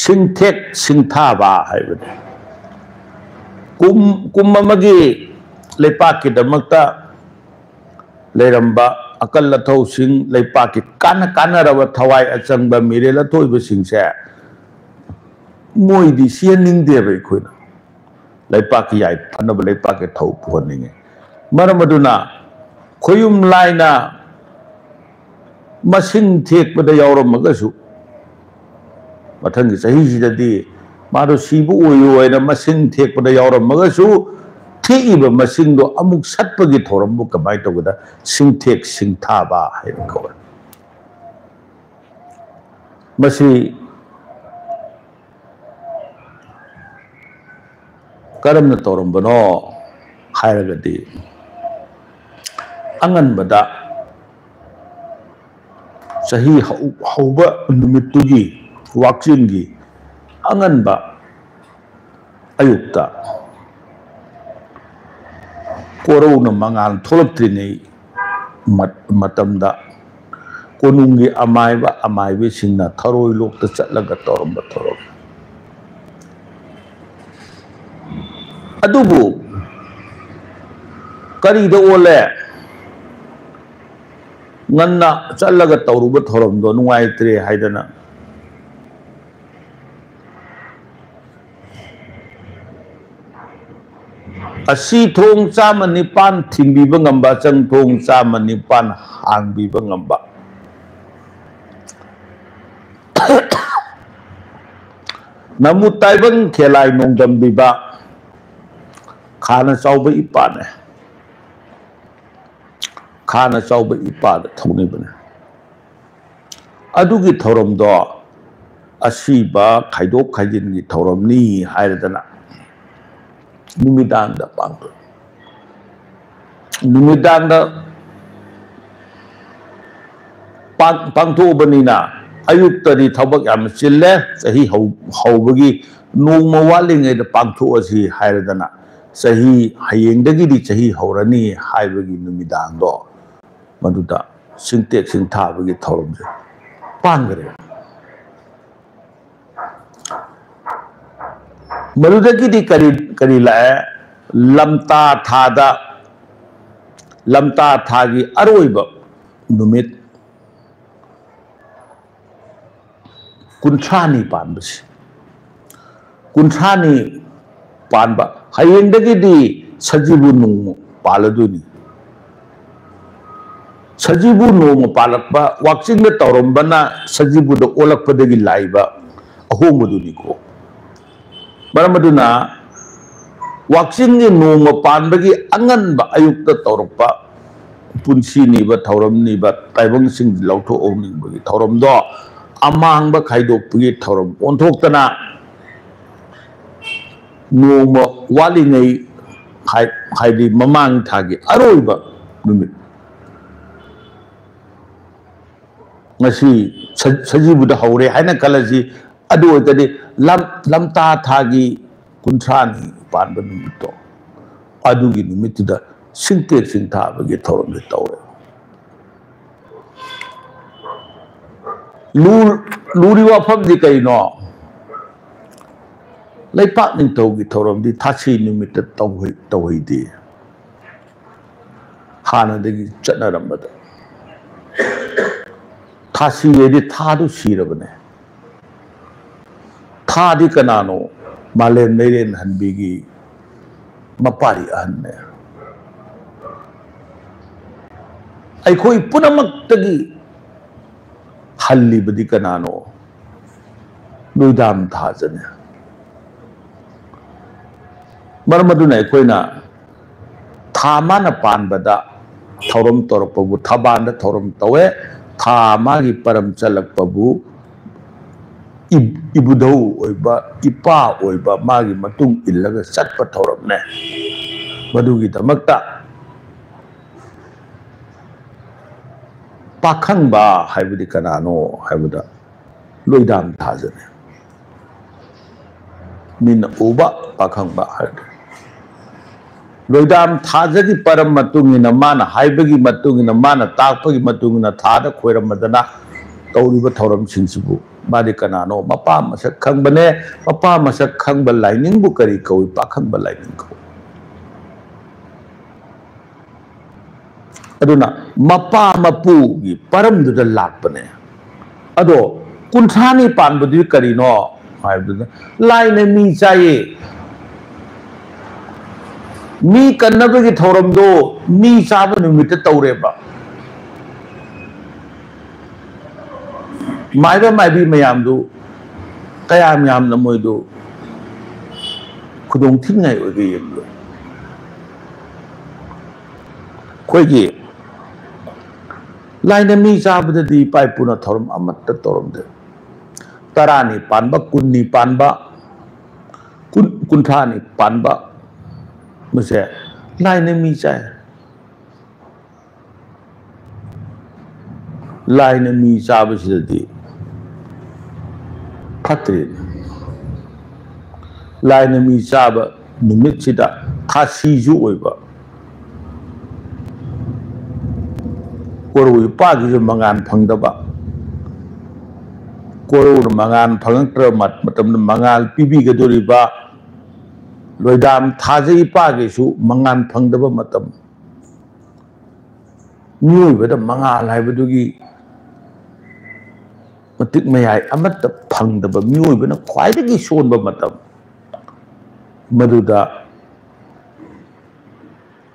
ꯁꯤꯡꯊꯦꯛ ꯁꯤꯡꯊꯥꯕ ꯍꯥꯏꯕꯅꯤ꯫ ꯀꯨꯝ, ꯀꯨꯝ ꯑꯃꯒꯤ ꯂꯩꯄꯥꯛꯀꯤꯗꯃꯛꯇ ꯂꯩꯔꯝꯕ ꯑꯀꯜ ꯑꯊꯧꯁꯤꯡ, ꯂꯩꯄꯥꯛꯀꯤ ꯀꯥꯟꯅ ꯀꯥꯟꯅꯔꯕ ꯊꯋꯥꯏ ꯑꯆꯪꯕ ꯃꯤꯔꯦꯜ ꯑꯊꯣꯏꯕꯁꯤꯡꯁꯦ ꯃꯣꯏꯗꯤ ꯁꯤꯍꯟꯅꯤꯡꯗꯦꯕ ꯑꯩꯈꯣꯏꯅ꯫ ꯂꯩꯄꯥꯛꯀꯤ ꯌꯥꯏꯐꯅꯕ ꯂꯩꯄꯥꯛꯀꯤ ꯊꯧ ꯄꯨꯍꯟꯅꯤꯡꯉꯤ꯫ ꯃꯔꯝ ꯑꯗꯨꯅ ꯈꯣꯌꯨꯝ ꯂꯥꯏꯅ ꯃꯁꯤꯡ ꯊꯦꯛꯄꯗ ꯌꯥꯎꯔꯝꯃꯒꯁꯨ, ꯃꯊꯪꯒꯤ ꯆꯍꯤꯁꯤꯗꯗꯤ ꯃꯥꯗꯣ ꯁꯤꯕ ꯑꯣꯏꯌꯨ ꯍꯥꯏꯅ ꯃꯁꯤꯡ ꯊꯦꯛꯄꯗ ꯌꯥꯎꯔꯝꯃꯒꯁꯨ, ꯊꯦꯛꯏꯕ ꯃꯁꯤꯡꯗꯣ ꯑꯃꯨꯛ ꯁꯠꯄꯒꯤ ꯊꯧꯔꯝꯕꯨ ꯀꯃꯥꯏꯅ ꯇꯧꯒꯗ? ꯁꯤꯡꯊꯦꯛ ꯁꯤꯡꯊꯥꯕ ꯍꯥꯏꯅ ꯀꯧꯋꯦ꯫ ꯃꯁꯤ ꯀꯔꯝꯅ ꯇꯧꯔꯝꯕꯅꯣ ꯍꯥꯏꯔꯒꯗꯤ, ꯑꯉꯟꯕꯗ ꯆꯍꯤ ꯍꯧ-, ꯍꯧꯕ ꯅꯨꯃꯤꯠꯇꯨꯒꯤ ꯋꯥꯛꯆꯤꯟꯒꯤ ꯑꯉꯟꯕ ꯑꯌꯨꯛꯇ ꯀꯣꯔꯧꯅ ꯃꯉꯥꯜ ꯊꯣꯛꯂꯛꯇ꯭ꯔꯤꯉꯩ ꯃꯠ-, ꯃꯇꯝꯗ ꯀꯣꯅꯨꯡꯒꯤ ꯑꯃꯥꯏꯕ ꯑꯃꯥꯏꯕꯤꯁꯤꯡꯅ ꯊꯔꯣꯏ ꯂꯣꯛꯇ ꯆꯠꯂꯒ ꯇꯧꯔꯝꯕ ꯊꯧꯔꯝ꯫ ꯑꯗꯨꯕꯨ ꯀꯔꯤꯗ ꯑꯣꯜꯂꯦ? ꯉꯟꯅ ꯆꯠꯂꯒ ꯇꯧꯔꯨꯕ ꯊꯧꯔꯝꯗꯣ ꯅꯨꯡꯉꯥꯏꯇ꯭ꯔꯦ ꯍꯥꯏꯗꯅ ꯑꯁꯤ ꯊꯣꯡ ꯆꯥꯝꯃ ꯅꯤꯄꯥꯟ ꯊꯤꯡꯕꯤꯕ ꯉꯝꯕ, ꯑꯆꯪ ꯊꯣꯡ ꯆꯥꯝꯃ ꯅꯤꯄꯥꯟ ꯍꯥꯡꯕꯤꯕ ꯉꯝꯕ, ꯅꯃꯨ ꯇꯥꯏꯕꯪ ꯈꯦꯂꯥꯏ ꯅꯣꯡꯗꯝꯕꯤꯕ ꯈꯥꯅ ꯆꯥꯎꯕ ꯏꯄꯥꯅꯦ꯫ ꯈꯥꯅ ꯆꯥꯎꯕ ꯏꯄꯥꯗ ꯊꯧꯅꯤꯕꯅꯦ꯫ ꯑꯗꯨꯒꯤ ꯊꯧꯔꯝꯗꯣ ꯑꯁꯤꯕ ꯈꯥꯏꯗꯣꯛ ꯈꯥꯏꯖꯤꯟꯒꯤ ꯊꯧꯔꯝꯅꯤ ꯍꯥꯏꯔꯗꯅ ꯅꯨꯃꯤꯗꯥꯡꯗ ꯄꯥꯡꯊꯣꯛꯏ꯫ ꯅꯨꯃꯤꯗꯥꯡꯗ ꯄꯥꯡ-, ꯄꯥꯡꯊꯣꯛꯑꯕꯅꯤꯅ ꯑꯌꯨꯛꯇꯗꯤ ꯊꯕꯛ ꯌꯥꯝꯅ ꯆꯤꯜꯂꯦ꯫ ꯆꯍꯤ ꯍꯧ-, ꯍꯧꯕꯒꯤ ꯅꯣꯡꯃ ꯋꯥꯠꯂꯤꯉꯩꯗ ꯄꯥꯡꯊꯣꯛꯑꯁꯤ ꯍꯥꯏꯔꯗꯅ ꯆꯍꯤ, ꯍꯌꯦꯡꯗꯒꯤꯗꯤ ꯆꯍꯤ ꯍꯧꯔꯅꯤ ꯍꯥꯏꯕꯒꯤ ꯅꯨꯃꯤꯗꯥꯡꯗꯣ ꯃꯗꯨꯗ ꯁꯤꯡꯇꯦꯛ ꯁꯤꯡꯊꯥꯕꯒꯤ ꯊꯧꯔꯝꯁꯦ ꯄꯥꯡꯈ꯭ꯔꯦ꯫ ꯃꯗꯨꯗꯒꯤꯗꯤ ꯀꯔꯤ, ꯀꯔꯤ ꯂꯥꯛꯑꯦ? ꯂꯝꯇꯥ ꯊꯥꯗ, ꯂꯝꯇꯥ ꯊꯥꯒꯤ ꯑꯔꯣꯏꯕ ꯅꯨꯃꯤꯠ ꯀꯨꯟꯊ꯭ꯔꯥꯅꯤ ꯄꯥꯟꯕꯁꯦ, ꯀꯨꯟꯊ꯭ꯔꯥꯅꯤ ꯄꯥꯟꯕ, ꯍꯌꯦꯡꯗꯒꯤꯗꯤ ꯁꯖꯤꯕꯨ ꯅꯣꯡꯃ ꯄꯥꯜꯂꯗꯣꯏꯅꯤ꯫ ꯁꯖꯤꯕꯨ ꯅꯣꯡꯃ ꯄꯥꯜꯂꯛꯄ, ꯋꯥꯛꯆꯤꯡꯗ ꯇꯧꯔꯝꯕꯅ ꯁꯖꯤꯕꯨꯗ ꯑꯣꯜꯂꯛꯄꯗꯒꯤ ꯂꯥꯛꯏꯕ ꯑꯍꯣꯡꯕꯗꯨꯅꯤꯀꯣ꯫ ꯃꯔꯝ ꯑꯗꯨꯅ ꯋꯥꯛꯆꯤꯡꯒꯤ ꯅꯣꯡꯃ ꯄꯥꯟꯕꯒꯤ ꯑꯉꯟꯕ ꯑꯌꯨꯛꯇ ꯇꯧꯔꯛꯄ ꯄꯨꯟꯁꯤꯅꯤꯕ, ꯊꯧꯔꯝꯅꯤꯕ, ꯇꯥꯏꯕꯪꯁꯤꯡ ꯂꯧꯊꯣꯛꯍꯧꯅꯤꯡꯕꯒꯤ ꯊꯧꯔꯝꯗꯣ ꯑꯃꯥꯡꯕ ꯈꯥꯏꯗꯣꯛꯄꯒꯤ ꯊꯧꯔꯝ ꯑꯣꯟꯊꯣꯛꯇꯅ, ꯅꯣꯡꯃ ꯋꯥꯠꯂꯤꯉꯩ, ꯍꯥꯏ-, ꯍꯥꯏꯗꯤ ꯃꯃꯥꯡ ꯊꯥꯒꯤ ꯑꯔꯣꯏꯕ ꯅꯨꯃꯤꯠ, ꯉꯁꯤ ꯁ-, ꯁꯖꯤꯕꯨꯗ ꯍꯧꯔꯦ ꯍꯥꯏꯅ ꯈꯜꯂꯁꯤ꯫ ꯑꯗꯨ ꯑꯣꯏꯔꯒꯗꯤ ꯂꯝ-, ꯂꯝꯇꯥ ꯊꯥꯒꯤ ꯀꯨꯟꯊ꯭ꯔꯥꯅꯤ ꯄꯥꯟꯕ ꯅꯨꯃꯤꯠꯇꯣ, ꯑꯗꯨꯒꯤ ꯅꯨꯃꯤꯠꯇꯨꯗ ꯁꯤꯡꯇꯦꯛ ꯁꯤꯡꯊꯥꯕꯒꯤ ꯊꯧꯔꯝꯁꯦ ꯇꯧꯔꯦ꯫ ꯂꯨ-, ꯂꯨꯔꯤꯕ ꯋꯥꯐꯝꯗꯤ ꯀꯩꯅꯣ? ꯂꯩꯄꯥꯛ ꯅꯤꯡꯊꯧꯒꯤ ꯊꯧꯔꯝꯗꯤ ꯊꯥꯁꯤ ꯅꯨꯃꯤꯠꯇ ꯇꯧꯍꯩ-, ꯇꯧꯍꯩꯗꯦ꯫ ꯍꯥꯟꯅꯗꯒꯤ ꯆꯠꯅꯔꯝꯕꯗ꯫ ꯊꯥꯁꯤ ꯍꯥꯏꯗꯤ ꯊꯥꯗꯨ ꯁꯤꯔꯕꯅꯦ꯫ ꯊꯥꯗꯤ ꯀꯅꯥꯅꯣ? ꯃꯥꯂꯦꯝ ꯂꯩꯔꯦꯟ ꯍꯟꯕꯤꯒꯤ ꯃꯄꯥꯔꯤ ꯑꯍꯟꯅꯦ꯫ ꯑꯩꯈꯣꯏ ꯄꯨꯝꯅꯃꯛꯇꯒꯤ ꯍꯜꯂꯤꯕꯗꯤ ꯀꯅꯥꯅꯣ? ꯂꯣꯏꯗꯥꯝ ꯊꯥꯖꯅꯦ꯫ ꯃꯔꯝ ꯑꯗꯨꯅ ꯑꯩꯈꯣꯏꯅ ꯊꯥ ꯃꯥꯅ ꯄꯥꯟꯕꯗ ꯊꯧꯔꯝ ꯇꯧꯔꯛꯄꯕꯨ ꯊꯕꯥꯟꯗ ꯊꯧꯔꯝ ꯇꯧꯋꯦ꯫ ꯊꯥ ꯃꯥꯒꯤ ꯄꯔꯝ ꯆꯠꯂꯛꯄꯕꯨ ꯏ-, ꯏꯕꯨꯙꯧ ꯑꯣꯏꯕ, ꯏꯄꯥ ꯑꯣꯏꯕ ꯃꯥꯒꯤ ꯃꯇꯨꯡ ꯏꯜꯂꯒ ꯆꯠꯄ ꯊꯧꯔꯝꯅꯦ꯫ ꯃꯗꯨꯒꯤꯗꯃꯛꯇ ꯄꯥꯈꯪꯕ ꯍꯥꯏꯕꯗꯤ ꯀꯅꯥꯅꯣ ꯍꯥꯏꯕꯗ ꯂꯣꯏꯗꯥꯝ ꯊꯥꯖꯅꯦ꯫ ꯃꯤꯅ ꯎꯕ ꯄꯥꯈꯪꯕ ꯍꯥꯏꯔꯗꯤ꯫ ꯂꯣꯏꯗꯥꯝ ꯊꯥꯖꯒꯤ ꯄꯔꯝ ꯃꯇꯨꯡ ꯏꯟꯅ, ꯃꯥꯅ ꯍꯥꯏꯕꯒꯤ ꯃꯇꯨꯡ ꯏꯟꯅ, ꯃꯥꯅ ꯇꯥꯛꯄꯒꯤ ꯃꯇꯨꯡ ꯏꯟꯅ ꯊꯥꯗ ꯈꯣꯏꯔꯝꯃꯗꯅ ꯇꯧꯔꯤꯕ ꯊꯧꯔꯝꯁꯤꯡꯁꯤꯕꯨ ꯃꯥꯗꯤ ꯀꯅꯥꯅꯣ? ꯃꯄꯥ ꯃꯁꯛ ꯈꯪꯕꯅꯦ꯫ ꯃꯄꯥ ꯃꯁꯛ ꯈꯪꯕ ꯂꯥꯏꯅꯤꯡꯕꯨ ꯀꯔꯤ ꯀꯧꯏ? ꯄꯥꯈꯪꯕ ꯂꯥꯏꯅꯤꯡ ꯀꯧꯏ꯫ ꯑꯗꯨꯅ ꯃꯄꯥ ꯃꯄꯨꯒꯤ ꯄꯔꯝꯗꯨꯗ ꯂꯥꯛꯄꯅꯦ꯫ ꯑꯗꯣ ꯀꯨꯟꯊ꯭ꯔꯥꯅꯤ ꯄꯥꯟꯕꯗꯨꯗꯤ ꯀꯔꯤꯅꯣ ꯍꯥꯏꯕꯗꯨꯗ, ꯂꯥꯏꯅ ꯃꯤ ꯆꯥꯏꯌꯦ꯫ ꯃꯤ ꯀꯟꯅꯕꯒꯤ ꯊꯧꯔꯝꯗꯣ ꯃꯤ ꯆꯥꯕ ꯅꯨꯃꯤꯠꯇ ꯇꯧꯔꯦꯕ꯫ ꯃꯥꯏꯕ ꯃꯥꯏꯕꯤ ꯃꯌꯥꯝꯗꯨ ꯀꯌꯥꯝ ꯌꯥꯝꯅ ꯃꯣꯏꯗꯨ ꯈꯨꯗꯣꯡ ꯊꯤꯅꯤꯡꯉꯥꯏ ꯑꯣꯏꯒꯦ ꯌꯦꯡꯕꯤꯌꯨ꯫ ꯑꯩꯈꯣꯏꯒꯤ ꯂꯥꯏꯅ ꯃꯤ ꯆꯥꯕꯗꯗꯤ ꯏꯄꯥ ꯏꯄꯨꯅ ꯊꯧꯔꯝ ꯑꯃꯠꯇ ꯇꯧꯔꯝꯗꯦ꯫ ꯇꯔꯥꯅꯤ ꯄꯥꯟꯕ, ꯀꯨꯟꯅꯤ ꯄꯥꯟꯕ, ꯀꯨꯟ, ꯀꯨꯟꯊ꯭ꯔꯥꯅꯤ ꯄꯥꯟꯕ, ꯃꯁꯦ ꯂꯥꯏꯅ ꯃꯤ ꯆꯥꯏ꯫ ꯂꯥꯏꯅ ꯃꯤ ꯆꯥꯕꯁꯤꯗꯗꯤ ꯐꯠꯇ꯭ꯔꯦ꯫ ꯂꯥꯏꯅ ꯃꯤ ꯆꯥꯕ ꯅꯨꯃꯤꯠꯁꯤꯗ ꯊꯥꯁꯤꯁꯨ ꯑꯣꯏꯕ, ꯀꯣꯔꯧ ꯏꯄꯥꯒꯤꯁꯨ ꯃꯉꯥꯜ ꯐꯪꯗꯕ, ꯀꯣꯔꯧꯅ ꯃꯉꯥꯜ ꯐꯪꯉꯛꯇ꯭ꯔꯕ ꯃꯠ-, ꯃꯇꯝꯗ ꯃꯉꯥꯜ ꯄꯤꯕꯤꯒꯗꯧꯔꯤꯕ ꯂꯣꯏꯗꯥꯝ ꯊꯥꯖ ꯏꯄꯥꯒꯤꯁꯨ ꯃꯉꯥꯜ ꯐꯪꯗꯕ ꯃꯇꯝ, ꯃꯤꯑꯣꯏꯕꯗ ꯃꯉꯥꯜ ꯍꯥꯏꯕꯗꯨꯒꯤ ꯃꯇꯤꯛ ꯃꯌꯥꯏ ꯑꯃꯠꯇ ꯐꯪꯗꯕ ꯃꯤꯑꯣꯏꯕꯅ ꯈ꯭ꯋꯥꯏꯗꯒꯤ ꯁꯣꯟꯕ ꯃꯇꯝ, ꯃꯗꯨꯗ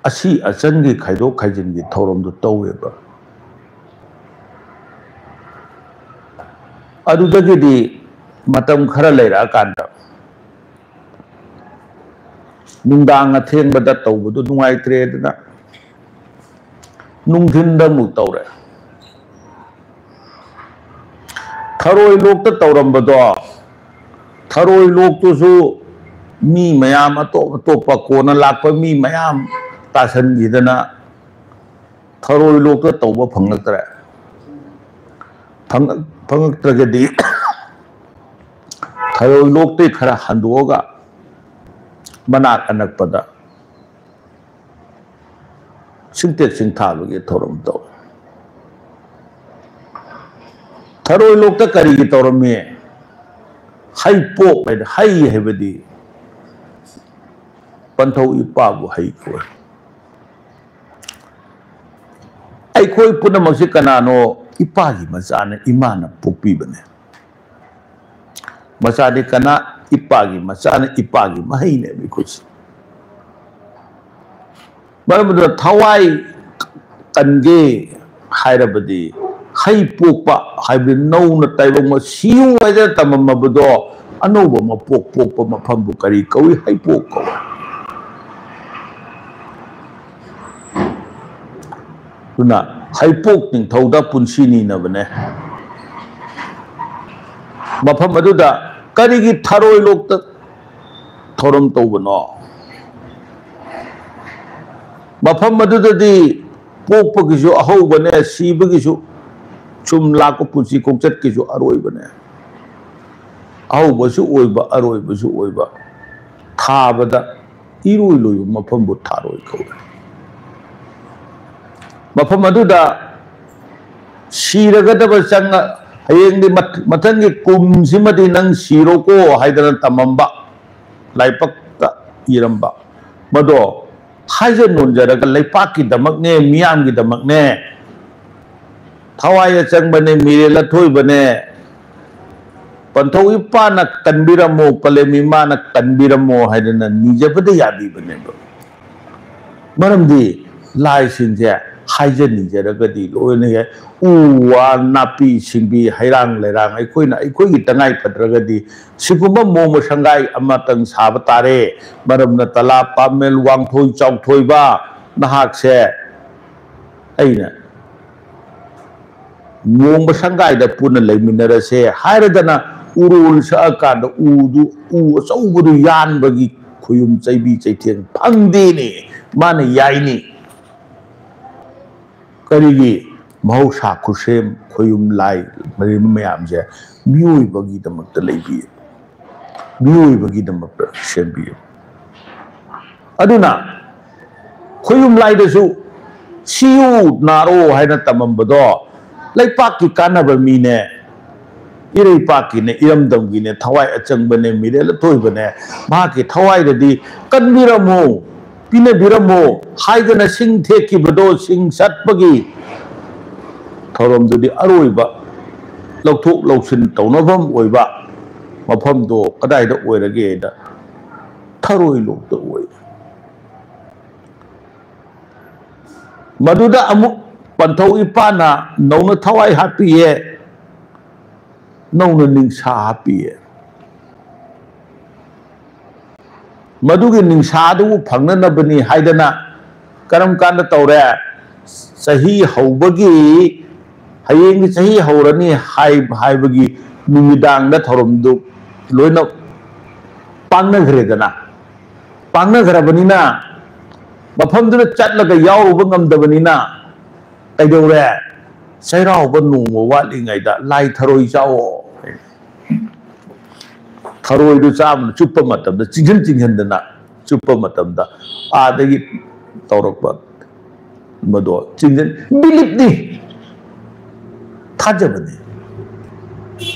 ꯑꯁꯤ ꯑꯆꯟꯒꯤ ꯈꯥꯏꯗꯣꯛ ꯈꯥꯏꯖꯤꯟꯒꯤ ꯊꯧꯔꯝꯗꯨ ꯇꯧꯋꯦꯕ꯫ ꯑꯗꯨꯗꯒꯤꯗꯤ ꯃꯇꯝ ꯈꯔ ꯂꯩꯔꯛꯑꯀꯥꯟꯗ ꯅꯨꯡꯗꯥꯡ ꯑꯊꯦꯡꯕꯗ ꯇꯧꯕꯗꯨ ꯅꯨꯡꯉꯥꯏꯇ꯭ꯔꯦꯗꯅ ꯅꯨꯡꯊꯤꯟꯗ ꯑꯃꯨꯛ ꯇꯧꯔꯦ꯫ ꯊꯔꯣꯏ ꯂꯣꯛꯇ ꯇꯧꯔꯝꯕꯗꯣ, ꯊꯔꯣꯏ ꯂꯣꯛꯇꯨꯁꯨ ꯃꯤ ꯃꯌꯥꯝ, ꯑꯇꯣꯞ ꯑꯇꯣꯞꯄ ꯀꯣꯟꯅ ꯂꯥꯛꯄ ꯃꯤ ꯃꯌꯥꯝ ꯇꯥꯁꯟꯈꯤꯗꯅ ꯊꯔꯣꯏ ꯂꯣꯛꯇ ꯇꯧꯕ ꯐꯪꯂꯛꯇ꯭ꯔꯦ꯫ ꯐꯪꯉꯛ-, ꯐꯪꯉꯛꯇ꯭ꯔꯒꯗꯤ ꯊꯔꯣꯏ ꯂꯣꯛꯇꯩ ꯈꯔ ꯍꯟꯗꯣꯛꯑꯒ ꯃꯅꯥꯛ ꯑꯅꯛꯄꯗ ꯁꯤꯡꯇꯦꯛ ꯁꯤꯡꯊꯥꯕꯒꯤ ꯊꯧꯔꯝ ꯇꯧꯏ꯫ ꯊꯔꯣꯏ ꯂꯣꯛꯇ ꯀꯔꯤꯒꯤ ꯇꯧꯔꯝꯃꯤ? ꯍꯩ ꯄꯣꯞ ꯍꯥꯏꯗꯤ, ꯍꯩ ꯍꯥꯏꯕꯗꯤ ꯄꯟꯊꯧ ꯏꯄꯥꯕꯨ ꯍꯩ ꯀꯧꯏ꯫ ꯑꯩꯈꯣꯏ ꯄꯨꯝꯅꯃꯛꯁꯤ ꯀꯅꯥꯅꯣ? ꯏꯄꯥꯒꯤ ꯃꯆꯥꯅ ꯏꯃꯥꯅ ꯄꯣꯛꯄꯤꯕꯅꯦ꯫ ꯃꯆꯥꯗꯤ ꯀꯅꯥ? ꯏꯄꯥꯒꯤ ꯃꯆꯥꯅ ꯏꯄꯥꯒꯤ ꯃꯍꯩꯅꯦꯕ ꯑꯩꯈꯣꯏꯁꯦ꯫ ꯃꯔꯝ ꯑꯗꯨꯅ ꯊꯋꯥꯏ ꯀꯟꯒꯦ ꯍꯥꯏꯔꯕꯗꯤ ꯍꯩ ꯄꯣꯛꯄ ꯍꯥꯏꯕꯗꯤ ꯅꯧꯅ ꯇꯥꯏꯕꯪ ꯑꯃ ꯁꯤꯌꯨ ꯍꯥꯏꯗꯅ ꯇꯝꯃꯝꯃꯕꯗꯣ ꯑꯅꯧꯕ ꯑꯃ ꯄꯣꯛ ꯄꯣꯛꯄ ꯃꯐꯝꯕꯨ ꯀꯔꯤ ꯀꯧꯏ? ꯍꯩꯄꯣꯛ ꯀꯧꯏ꯫ ꯑꯗꯨꯅ ꯍꯩꯄꯣꯛ ꯅꯤꯡꯊꯧꯗ ꯄꯨꯟꯁꯤ ꯅꯤꯅꯕꯅꯦ꯫ ꯃꯐꯝ ꯑꯗꯨꯗ ꯀꯔꯤꯒꯤ ꯊꯔꯣꯏ ꯂꯣꯛꯇ ꯊꯧꯔꯝ ꯇꯧꯕꯅꯣ? ꯃꯐꯝ ꯑꯗꯨꯗꯗꯤ ꯄꯣꯛꯄꯒꯤꯁꯨ ꯑꯍꯧꯕꯅꯦ, ꯁꯤꯕꯒꯤꯁꯨ, ꯁꯨꯝ ꯂꯥꯛꯄ ꯄꯨꯟꯁꯤ ꯈꯣꯡꯆꯠꯀꯤꯁꯨ ꯑꯔꯣꯏꯕꯅꯦ꯫ ꯑꯍꯧꯕꯁꯨ ꯑꯣꯏꯕ, ꯑꯔꯣꯏꯕꯁꯨ ꯑꯣꯏꯕ, ꯊꯥꯕꯗ ꯏꯔꯣꯏ ꯂꯣꯏꯕ ꯃꯐꯝꯕꯨ ꯊꯥꯔꯣꯏ ꯀꯧꯏ꯫ ꯃꯐꯝ ꯑꯗꯨꯗ ꯁꯤꯔꯒꯗꯕ ꯆꯪꯉ-, ꯍꯌꯦꯡꯗꯤ ꯃꯊꯪꯒꯤ ꯀꯨꯝꯁꯤꯃꯗꯤ ꯅꯪ ꯁꯤꯔꯣꯀꯣ ꯍꯥꯏꯗꯅ ꯇꯝꯃꯝꯕ, ꯂꯥꯏꯕꯛꯇ ꯏꯔꯝꯕ, ꯃꯗꯣ ꯍꯥꯏꯖ ꯅꯣꯟꯖꯔꯒ ꯂꯩꯄꯥꯛꯀꯤꯗꯃꯛꯅꯦ, ꯃꯤꯌꯥꯝꯒꯤꯗꯃꯛꯅꯦ, ꯊꯋꯥꯏ ꯑꯆꯪꯕꯅꯦ, ꯃꯤꯔꯦꯜ ꯑꯊꯣꯏꯕꯅꯦ, ꯄꯟꯊꯧ ꯏꯄꯥꯅ ꯀꯟꯕꯤꯔꯝꯃꯣ, ꯄꯂꯦꯝ ꯏꯃꯥꯅ ꯀꯟꯕꯤꯔꯝꯃꯣ ꯍꯥꯏꯗꯅ ꯅꯤꯖꯕꯗ ꯌꯥꯕꯤꯕꯅꯦꯕ꯫ ꯃꯔꯝꯗꯤ ꯂꯥꯏꯁꯤꯡꯁꯦ ꯍꯥꯏꯖꯅꯤꯡꯖꯔꯒꯗꯤ ꯂꯣꯏꯅ ꯌꯥꯏ꯫ ꯎ ꯋꯥ, ꯅꯥꯄꯤ ꯁꯤꯡꯕꯤ, ꯍꯩꯔꯥꯡ ꯂꯩꯔꯥꯡ ꯑꯩꯈꯣꯏꯅ ꯑꯩꯈꯣꯏꯒꯤ ꯇꯉꯥꯏ ꯐꯗ꯭ꯔꯒꯗꯤ ꯁꯤꯒꯨꯝꯕ ꯃꯣꯡꯕ ꯁꯪꯒꯥꯏ ꯑꯃꯇꯪ ꯁꯥꯕ ꯇꯥꯔꯦ꯫ ꯃꯔꯝꯅ ꯇꯂꯥ ꯄꯥꯃꯦꯜ ꯋꯥꯡꯊꯣꯏ ꯆꯥꯎꯊꯣꯏꯕ ꯅꯍꯥꯛꯁꯦ ꯑꯩꯅ ꯃꯣꯡꯕ ꯁꯪꯒꯥꯏꯗ ꯄꯨꯟꯅ ꯂꯩꯃꯤꯟꯅꯔꯁꯦ ꯍꯥꯏꯔꯗꯅ ꯎꯔꯣꯜ ꯁꯛꯑꯀꯥꯟꯗ ꯎꯗꯨ, ꯎ ꯑꯆꯧꯕꯗꯨ ꯌꯥꯟꯕꯒꯤ ꯈꯨꯌꯨꯝ ꯆꯩꯕꯤ ꯆꯩꯊꯦꯡ ꯐꯪꯗꯦꯅꯦ꯫ ꯃꯥꯅ ꯌꯥꯏꯅꯤ꯫ ꯀꯔꯤꯒꯤ? ꯃꯍꯧꯁꯥ ꯈꯨꯠꯁꯦꯝ ꯈꯨꯌꯨꯝ ꯂꯥꯏ ꯂꯩꯔꯤꯕ ꯃꯌꯥꯝꯁꯦ ꯃꯤꯑꯣꯏꯕꯒꯤꯗꯃꯛꯇ ꯂꯩꯕꯤ, ꯃꯤꯑꯣꯏꯕꯒꯤꯗꯃꯛꯇ ꯁꯦꯝꯕꯤ꯫ ꯑꯗꯨꯅ ꯈꯨꯌꯨꯝ ꯂꯥꯏꯗꯁꯨ ꯁꯤꯌꯨ ꯅꯥꯔꯣ ꯍꯥꯏꯅ ꯇꯝꯃꯝꯕꯗꯣ ꯂꯩꯄꯥꯛꯀꯤ ꯀꯥꯟꯅꯕ ꯃꯤꯅꯦ, ꯏꯔꯩꯄꯥꯛꯀꯤꯅꯦ, ꯏꯔꯝꯗꯝꯒꯤꯅꯦ, ꯊꯋꯥꯏ ꯑꯆꯪꯕꯅꯦ, ꯃꯤꯔꯦꯜ ꯑꯊꯣꯏꯕꯅꯦ, ꯃꯍꯥꯛꯀꯤ ꯊꯋꯥꯏꯗꯗꯤ ꯀꯟꯕꯤꯔꯝꯃꯨ, ꯄꯤꯅꯕꯤꯔꯝꯃꯨ ꯍꯥꯏꯗꯅ ꯁꯤꯡ ꯊꯦꯛꯈꯤꯕꯗꯣ, ꯁꯤꯡ ꯆꯠꯄꯒꯤ ꯊꯧꯔꯝꯗꯨꯗꯤ ꯑꯔꯣꯏꯕ ꯂꯧꯊꯣꯛ ꯂꯧꯁꯤꯟ ꯇꯧꯅꯐꯝ ꯑꯣꯏꯕ ꯃꯐꯝꯗꯣ ꯀꯗꯥꯏꯗ ꯑꯣꯏꯔꯒꯦꯗ ꯊꯔꯣꯏ ꯂꯣꯛꯇ ꯑꯣꯏ꯫ ꯃꯗꯨꯗ ꯑꯃꯨꯛ ꯄꯟꯊꯧ ꯏꯄꯥꯅ ꯅꯧꯅ ꯊꯋꯥꯏ ꯍꯥꯞꯄꯤꯌꯦ, ꯅꯧꯅ ꯅꯤꯡꯁꯥ ꯍꯥꯞꯄꯤꯌꯦ꯫ ꯃꯗꯨꯒꯤ ꯅꯤꯡꯁꯥꯗꯨꯕꯨ ꯐꯪꯅꯅꯕꯅꯤ ꯍꯥꯏꯗꯅ ꯀꯔꯝ ꯀꯥꯟꯗ ꯇꯧꯔꯦ? ꯆꯍꯤ ꯍꯧꯕꯒꯤ, ꯍꯌꯦꯡꯒꯤ ꯆꯍꯤ ꯍꯧꯔꯅꯤ ꯍꯥꯏ-, ꯍꯥꯏꯕꯒꯤ ꯅꯨꯃꯤꯗꯥꯡꯗ ꯊꯧꯔꯝꯗꯨ ꯂꯣꯏꯅ ꯄꯥꯡꯅꯈ꯭ꯔꯦꯗꯅ꯫ ꯄꯥꯡꯅꯈ꯭ꯔꯕꯅꯤꯅ ꯃꯐꯝꯗꯨꯗ ꯆꯠꯂꯒ ꯌꯥꯎꯔꯨꯕ ꯉꯝꯗꯕꯅꯤꯅ ꯀꯩꯗꯧꯔꯦ? ꯆꯩꯔꯥꯎꯕ ꯅꯣꯡꯃ ꯋꯥꯠꯂꯤꯉꯩꯗ ꯂꯥꯏ ꯊꯔꯣꯏ ꯆꯥꯎꯑꯣ꯫ ꯊꯔꯣꯏꯗꯨ ꯆꯥꯕꯅ ꯆꯨꯞꯄ ꯃꯇꯝꯗ, ꯆꯤꯡꯁꯤꯟ ꯆꯤꯡꯁꯤꯟꯗꯅ ꯆꯨꯞꯄ ꯃꯇꯝꯗ, ꯑꯥꯗꯒꯤ ꯇꯧꯔꯛꯄ ꯃꯗꯣ ꯆꯤꯡꯁꯤꯟ, ꯕꯤꯂꯤꯞꯅꯤ, ꯊꯥꯖꯕꯅꯤ꯫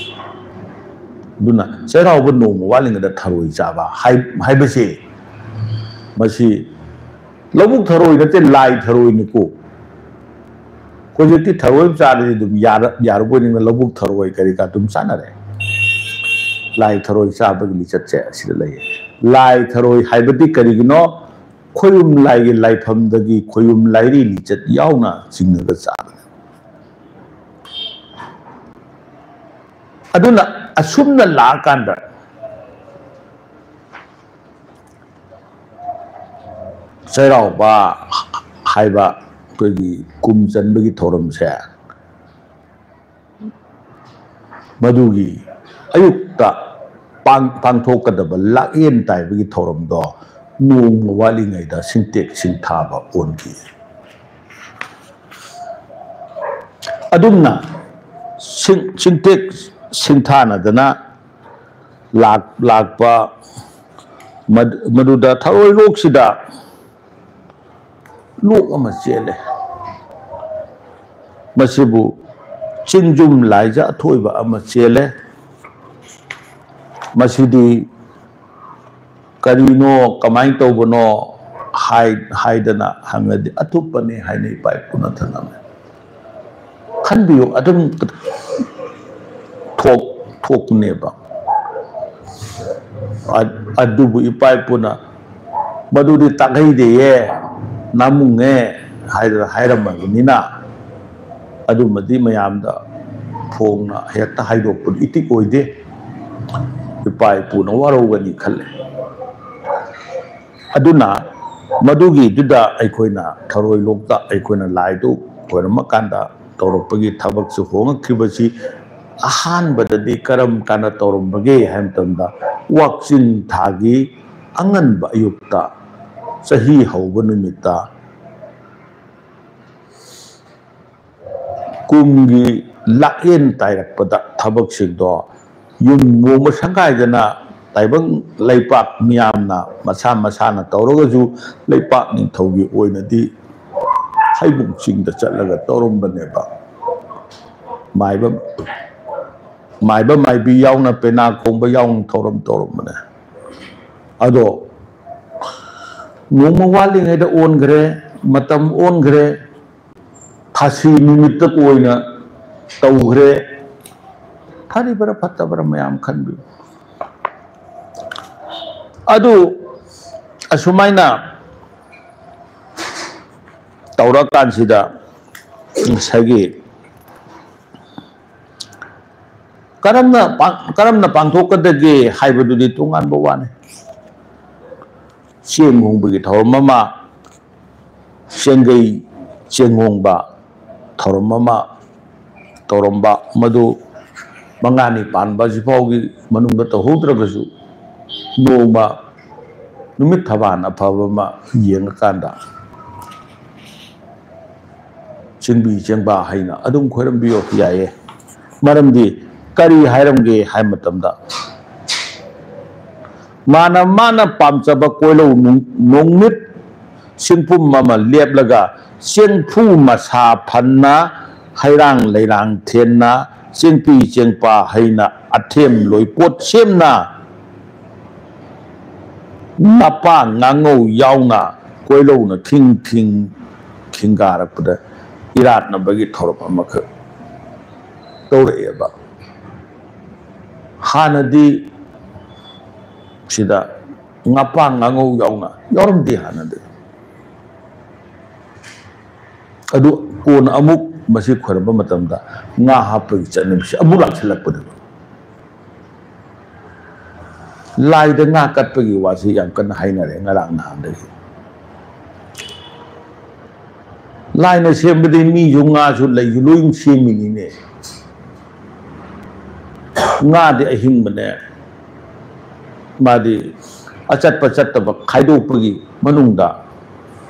ꯑꯗꯨꯅ ꯆꯩꯔꯥꯎꯕ ꯅꯣꯡꯃ ꯋꯥꯠꯂꯤꯉꯩꯗ ꯊꯔꯣꯏ ꯆꯥꯕ ꯍꯥꯏ-, ꯍꯥꯏꯕꯁꯤ, ꯃꯁꯤ ꯂꯧꯕꯨꯛ ꯊꯔꯣꯏ ꯅꯠꯇꯦ, ꯂꯥꯏ ꯊꯔꯣꯏꯅꯤꯀꯣ꯫ ꯍꯧꯖꯤꯛꯇꯤ ꯊꯔꯣꯏ ꯑꯃ ꯆꯥꯔꯗꯤ ꯑꯗꯨꯝ ꯌꯥꯔ-, ꯌꯥꯔꯕꯣꯏ ꯅꯤꯡꯅ ꯂꯧꯕꯨꯛ ꯊꯔꯣꯏ ꯀꯔꯤ ꯀꯥ ꯑꯗꯨꯝ ꯆꯥꯅꯔꯦ꯫ ꯂꯥꯏ ꯊꯔꯣꯏ ꯆꯥꯕꯒꯤ ꯂꯤꯆꯠꯁꯦ ꯑꯁꯤꯗ ꯂꯩꯌꯦ꯫ ꯂꯥꯏ ꯊꯔꯣꯏ ꯍꯥꯏꯕꯗꯤ ꯀꯔꯤꯒꯤꯅꯣ? ꯈꯣꯏꯔꯨꯝ ꯂꯥꯏꯒꯤ ꯂꯥꯏꯐꯝꯗꯒꯤ ꯈꯣꯏꯔꯨꯝ ꯂꯥꯏꯔꯤ ꯂꯤꯆꯠ ꯌꯥꯎꯅ ꯆꯤꯡꯉꯒ ꯆꯥꯕꯅꯤ꯫ ꯑꯗꯨꯅ ꯑꯁꯨꯝꯅ ꯂꯥꯛꯑꯀꯥꯟꯗ ꯆꯩꯔꯥꯎꯕ ꯍꯥꯏꯕ ꯑꯩꯈꯣꯏꯒꯤ ꯀꯨꯝ ꯆꯟꯕꯒꯤ ꯊꯧꯔꯝꯁꯦ, ꯃꯗꯨꯒꯤ ꯑꯌꯨꯛꯇ ꯄꯥꯡ-, ꯄꯥꯡꯊꯣꯛꯀꯗꯕ ꯂꯥꯛꯌꯦꯟ ꯇꯥꯏꯕꯒꯤ ꯊꯧꯔꯝꯗꯣ ꯅꯣꯡꯃ ꯋꯥꯠꯂꯤꯉꯩꯗ ꯁꯤꯟꯇꯦꯛ ꯁꯤꯟꯊꯥꯕ ꯑꯣꯟꯈꯤ꯫ ꯑꯗꯨꯝꯅ ꯁꯤꯟ-, ꯁꯤꯟꯇꯦꯛ ꯁꯤꯟꯊꯥꯅꯗꯅ ꯂꯥꯛ-, ꯂꯥꯛꯄ ꯃꯗ-, ꯃꯗꯨꯗ ꯊꯔꯣꯏ ꯂꯣꯛꯁꯤꯗ ꯂꯣꯛ ꯑꯃ ꯆꯦꯜꯂꯦ꯫ ꯃꯁꯤꯕꯨ ꯆꯤꯡꯖꯨꯝ ꯂꯥꯏꯖ ꯑꯊꯣꯏꯕ ꯑꯃ ꯆꯦꯜꯂꯦ꯫ ꯃꯁꯤꯗꯤ ꯀꯔꯤꯅꯣ, ꯀꯃꯥꯏꯅ ꯇꯧꯕꯅꯣ ꯍꯥꯏ-, ꯍꯥꯏꯗꯅ ꯍꯪꯉꯗꯤ, "ꯑꯊꯨꯞꯄꯅꯤ" ꯍꯥꯏꯅ ꯏꯄꯥ ꯏꯄꯨꯅ ꯊꯝꯂꯝꯃꯦ꯫ ꯈꯟꯕꯤꯌꯨ, ꯑꯗꯨꯝ ꯊꯣꯛ-, ꯊꯣꯛꯄꯅꯦꯕ꯫ ꯑ-, ꯑꯗꯨꯕꯨ ꯏꯄꯥ ꯏꯄꯨꯅ "ꯃꯗꯨꯗꯤ ꯇꯥꯛꯍꯩꯗꯦꯌꯦ, ꯅꯥꯃꯨꯡꯉꯦ" ꯍꯥꯏꯗꯅ ꯍꯥꯏꯔꯝꯃꯕꯅꯤꯅ, ꯑꯗꯨꯃꯗꯤ ꯃꯌꯥꯝꯗ ꯐꯣꯡꯅ ꯍꯦꯛꯇ ꯍꯥꯏꯗꯣꯛꯄꯗꯨ ꯏꯇꯤꯛ ꯑꯣꯏꯗꯦ꯫ ꯏꯄꯥ ꯏꯄꯨꯅ ꯋꯥꯔꯧꯒꯅꯤ ꯈꯜꯂꯦ꯫ ꯑꯗꯨꯅ ꯃꯗꯨꯒꯤꯗꯨꯗ ꯑꯩꯈꯣꯏꯅ ꯊꯔꯣꯏ ꯂꯣꯛꯇ ꯑꯩꯈꯣꯏꯅ ꯂꯥꯏꯗꯨ ꯈꯣꯏꯔꯝꯃꯀꯥꯟꯗ ꯇꯧꯔꯛꯄꯒꯤ ꯊꯕꯛꯁꯨ ꯍꯣꯡꯉꯛꯈꯤꯕꯁꯤ ꯑꯍꯥꯟꯕꯗꯗꯤ ꯀꯔꯝ ꯀꯥꯟꯗ ꯇꯧꯔꯝꯕꯒꯦ ꯍꯥꯏꯕ ꯃꯇꯝꯗ, ꯋꯥꯛꯆꯤꯟ ꯊꯥꯒꯤ ꯑꯉꯟꯕ ꯑꯌꯨꯛꯇ, ꯆꯍꯤ ꯍꯧꯕ ꯅꯨꯃꯤꯠꯇ, ꯀꯨꯝꯒꯤ ꯂꯥꯛꯂꯦꯟ ꯇꯥꯏꯔꯛꯄꯗ ꯊꯕꯛꯁꯤꯡꯗꯣ ꯌꯨꯝ ꯅꯣꯡꯃ ꯁꯪꯒꯥꯏꯗꯅ ꯇꯥꯏꯕꯪ ꯂꯩꯄꯥꯛ ꯃꯤꯌꯥꯝꯅ ꯃꯁꯥ ꯃꯁꯥꯅ ꯇꯧꯔꯒꯁꯨ, ꯂꯩꯄꯥꯛ ꯅꯤꯡꯊꯧꯒꯤ ꯑꯣꯏꯅꯗꯤ ꯍꯩꯕꯨꯡ ꯆꯤꯡꯗ ꯆꯠꯂꯒ ꯇꯧꯔꯝꯕꯅꯦꯕ꯫ ꯃꯥꯏꯕ, ꯃꯥꯏꯕ ꯃꯥꯏꯕꯤ ꯌꯥꯎꯅ, ꯄꯦꯅꯥ ꯈꯣꯡꯕ ꯌꯥꯎꯅ ꯊꯧꯔꯝ ꯇꯧꯔꯝꯕꯅꯦ꯫ ꯑꯗꯣ ꯅꯣꯡꯃ ꯋꯥꯠꯂꯤꯉꯩꯗ ꯑꯣꯟꯈ꯭ꯔꯦ, ꯃꯇꯝ ꯑꯣꯟꯈ꯭ꯔꯦ, ꯊꯥꯁꯤ ꯅꯨꯃꯤꯠꯇ ꯑꯣꯏꯅ ꯇꯧꯈ꯭ꯔꯦ꯫ ꯐꯔꯤꯕꯔꯥ ꯐꯠꯇꯕꯔꯥ ꯃꯌꯥꯝ ꯈꯟꯕꯤꯌꯨ꯫ ꯑꯗꯨ ꯑꯁꯨꯃꯥꯏꯅ ꯇꯧꯔꯀꯥꯟꯁꯤꯗ ꯉꯁꯥꯏꯒꯤ ꯀꯔꯝꯅ ꯄꯥꯡ-, ꯀꯔꯝꯅ ꯄꯥꯡꯊꯣꯛꯀꯗꯒꯦ ꯍꯥꯏꯕꯗꯨꯗꯤ ꯇꯣꯉꯥꯟꯕ ꯋꯥꯅꯤ꯫ ꯆꯦꯡ ꯍꯣꯡꯕꯒꯤ ꯊꯧꯔꯝ ꯑꯃ, ꯆꯦꯡꯒꯩ ꯆꯦꯡ ꯍꯣꯡꯕ ꯊꯧꯔꯝ ꯑꯃ ꯇꯧꯔꯝꯕ, ꯃꯗꯨ ꯃꯉꯥꯅꯤ ꯄꯥꯟꯕ ꯑꯁꯤꯐꯥꯎꯒꯤ ꯃꯅꯨꯡꯗ ꯇꯧꯍꯧꯗ꯭ꯔꯒꯁꯨ, ꯅꯣꯡꯃ ꯅꯨꯃꯤꯠ ꯊꯕꯥꯟ ꯑꯐꯕ ꯑꯃ ꯌꯦꯡꯉꯀꯥꯟꯗ ꯆꯤꯡꯕꯤ ꯆꯦꯡꯕꯥ ꯍꯩꯅ ꯑꯗꯨꯝ ꯈꯣꯏꯔꯝꯕꯤꯌꯣ, ꯌꯥꯏꯌꯦ꯫ ꯃꯔꯝꯗꯤ ꯀꯔꯤ ꯍꯥꯏꯔꯝꯒꯦ ꯍꯥꯏꯕ ꯃꯇꯝꯗ, ꯃꯥꯅ, ꯃꯥꯅ ꯄꯥꯝꯖꯕ ꯀꯣꯏꯂꯧ ꯅꯨꯡ-, ꯅꯣꯡꯃꯤꯠ ꯁꯤꯟꯄꯨꯝ ꯑꯃ ꯂꯦꯞꯂꯒ, ꯆꯦꯡꯐꯨ ꯃꯁꯥ ꯐꯟꯅ, ꯍꯩꯔꯥꯡ ꯂꯩꯔꯥꯡ ꯊꯦꯟꯅ, ꯆꯦꯡꯄꯤ ꯆꯦꯡꯄꯥ ꯍꯩꯅ, ꯑꯊꯦꯝ ꯂꯣꯏꯄꯣꯠ ꯁꯦꯝꯅ, ꯅꯄꯥ ꯉꯥꯉꯧ ꯌꯥꯎꯅ ꯀꯣꯏꯂꯧꯅ ꯈꯤꯡ ꯈꯤꯡ ꯈꯤꯡꯒꯥꯔꯛꯄꯗ ꯏꯔꯥꯠꯅꯕꯒꯤ ꯊꯧꯔꯝ ꯑꯃꯈꯛ ꯇꯧꯔꯛꯑꯦꯕ꯫ ꯍꯥꯟꯅꯗꯤ ꯁꯤꯗ ꯉꯥꯄꯥꯡ ꯉꯥꯉꯧ ꯌꯥꯎꯅ ꯌꯥꯎꯔꯝꯗꯦ ꯍꯥꯟꯅꯗꯤ꯫ ꯑꯗꯨ ꯀꯣꯟꯅ ꯑꯃꯨꯛ ꯃꯁꯤ ꯈꯣꯏꯔꯝꯕ ꯃꯇꯝꯗ ꯉꯥ ꯍꯥꯞꯄꯒꯤ ꯆꯠꯅꯕꯤꯁꯤ ꯑꯃꯨꯛ ꯂꯥꯛꯁꯤꯜꯂꯛꯄꯅꯦꯕ꯫ ꯂꯥꯏꯗ ꯉꯥ ꯀꯠꯄꯒꯤ ꯋꯥꯁꯤ ꯌꯥꯝ ꯀꯟꯅ ꯍꯥꯏꯅꯔꯦ ꯉꯔꯥꯡ ꯅꯍꯥꯟꯗꯒꯤ꯫ ꯂꯥꯏꯅ ꯁꯦꯝꯕꯗꯤ ꯃꯤꯁꯨ ꯉꯥꯁꯨ ꯂꯩꯁꯨ ꯂꯣꯏ ꯁꯦꯝꯃꯤꯅꯤꯅꯦ꯫ ꯉꯥꯗꯤ ꯑꯍꯤꯡꯕꯅꯦ, ꯃꯥꯗꯤ ꯑꯆꯠꯄ ꯆꯠꯇꯕ ꯈꯥꯏꯗꯣꯛꯄꯒꯤ ꯃꯅꯨꯡꯗ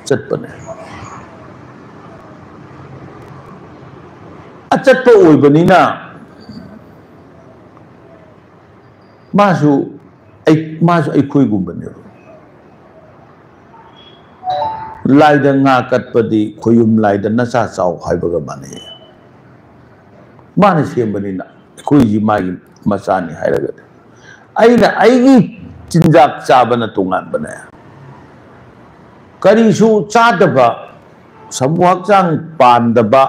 ꯆꯠꯄꯅꯦ꯫ ꯑꯆꯠꯄ ꯑꯣꯏꯕꯅꯤꯅ ꯃꯥꯁꯨ ꯑꯩ-, ꯃꯥꯁꯨ ꯑꯩꯈꯣꯏꯒꯨꯝꯕꯅꯦꯕ꯫ ꯂꯥꯏꯗ ꯉꯥ ꯀꯠꯄꯗꯤ ꯈꯣꯌꯨꯝ ꯂꯥꯏꯗ ꯅꯆꯥ ꯆꯥꯎ ꯍꯥꯏꯕꯒ ꯃꯥꯟꯅꯩ꯫ ꯃꯥꯅ ꯁꯦꯝꯕꯅꯤꯅ ꯑꯩꯈꯣꯏꯁꯤ ꯃꯥꯒꯤ ꯃꯆꯥꯅꯤ ꯍꯥꯏꯔꯒꯗꯤ꯫ ꯑꯩꯅ ꯑꯩꯒꯤ ꯆꯤꯟꯖꯥꯛ ꯆꯥꯕꯅ ꯇꯣꯉꯥꯟꯕꯅꯦ꯫ ꯀꯔꯤꯁꯨ ꯆꯥꯗꯕ, ꯁꯃꯨ ꯍꯛꯆꯥꯡ ꯄꯥꯟꯗꯕ,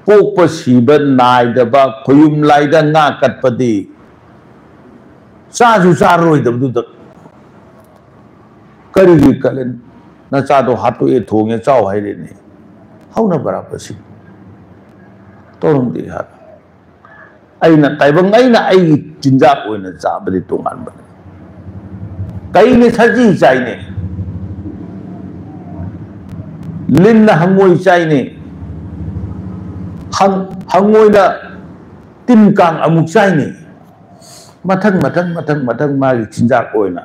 ꯄꯣꯛꯄ ꯁꯤꯕ ꯅꯥꯏꯗꯕ, ꯈꯣꯌꯨꯝ ꯂꯥꯏꯗ ꯉꯥ ꯀꯠꯄꯗꯤ ꯆꯥꯁꯨ ꯆꯥꯔꯔꯣꯏꯗꯕꯗꯨꯗ ꯀꯔꯤꯒꯤ ꯀꯠꯂꯦ? ꯅꯆꯥꯗꯣ ꯍꯥꯠꯇꯣꯛꯑꯦ, ꯊꯣꯡꯉꯦ, ꯆꯥꯎ ꯍꯥꯏꯔꯦꯅꯦ꯫ ꯍꯧꯅꯕ꯭ꯔꯥ ꯃꯁꯤ? ꯇꯧꯔꯝꯗꯦ ꯍꯥꯏꯕ꯫ ꯑꯩꯅ ꯇꯥꯏꯕꯪ, ꯑꯩꯅ ꯑꯩꯒꯤ ꯆꯤꯟꯖꯥꯛ ꯑꯣꯏꯅ ꯆꯥꯕꯗꯤ ꯇꯣꯉꯥꯟꯕꯅꯤ꯫ ꯀꯩꯅ ꯁꯖꯤ ꯆꯥꯏꯅꯦ, ꯂꯤꯟꯅ ꯍꯪꯉꯣꯏ ꯆꯥꯏꯅꯦ, ꯍꯪ-, ꯍꯪꯉꯣꯏꯅ ꯇꯤꯟ ꯀꯥꯡ ꯑꯃꯨꯛ ꯆꯥꯏꯅꯦ꯫ ꯃꯊꯪ, ꯃꯊꯪ, ꯃꯊꯪ, ꯃꯊꯪ ꯃꯥꯒꯤ ꯆꯤꯟꯖꯥꯛ ꯑꯣꯏꯅ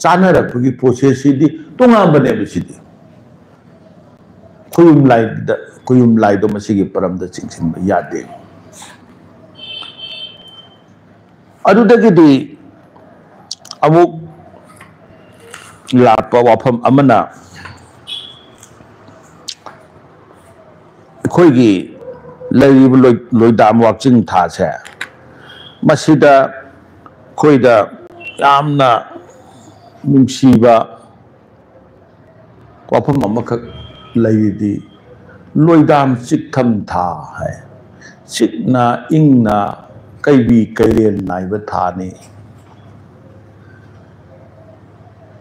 ꯆꯥꯅꯔꯛꯄꯒꯤ process ꯁꯤꯗꯤ ꯇꯣꯉꯥꯟꯕꯅꯦꯕ ꯁꯤꯗꯤ꯫ ꯈꯨꯌꯨꯝ ꯂꯥꯏꯗ, ꯈꯨꯌꯨꯝ ꯂꯥꯏꯗꯣ ꯃꯁꯤꯒꯤ ꯄꯔꯝꯗ ꯆꯤꯡꯁꯤꯟꯕ ꯌꯥꯗꯦ꯫ ꯑꯗꯨꯗꯒꯤꯗꯤ ꯑꯃꯨꯛ ꯂꯥꯛꯄ ꯋꯥꯐꯝ ꯑꯃꯅ, ꯑꯩꯈꯣꯏꯒꯤ ꯂꯩꯔꯤꯕ ꯂꯣꯏ-, ꯂꯣꯏꯗꯥꯝ ꯋꯥꯛꯆꯤꯡ ꯊꯥꯁꯦ, ꯃꯁꯤꯗ ꯑꯩꯈꯣꯏꯗ ꯌꯥꯝꯅ ꯅꯨꯡꯁꯤꯕ ꯋꯥꯐꯝ ꯑꯃꯈꯛ ꯂꯩꯔꯤꯗꯤ, ꯂꯣꯏꯗꯥꯝ ꯆꯤꯛꯊꯝ ꯊꯥ ꯍꯥꯏ꯫ ꯆꯤꯛꯅ ꯏꯪꯅ ꯀꯩꯕꯤ ꯀꯩꯔꯦꯟ ꯅꯥꯏꯕ ꯊꯥꯅꯤ꯫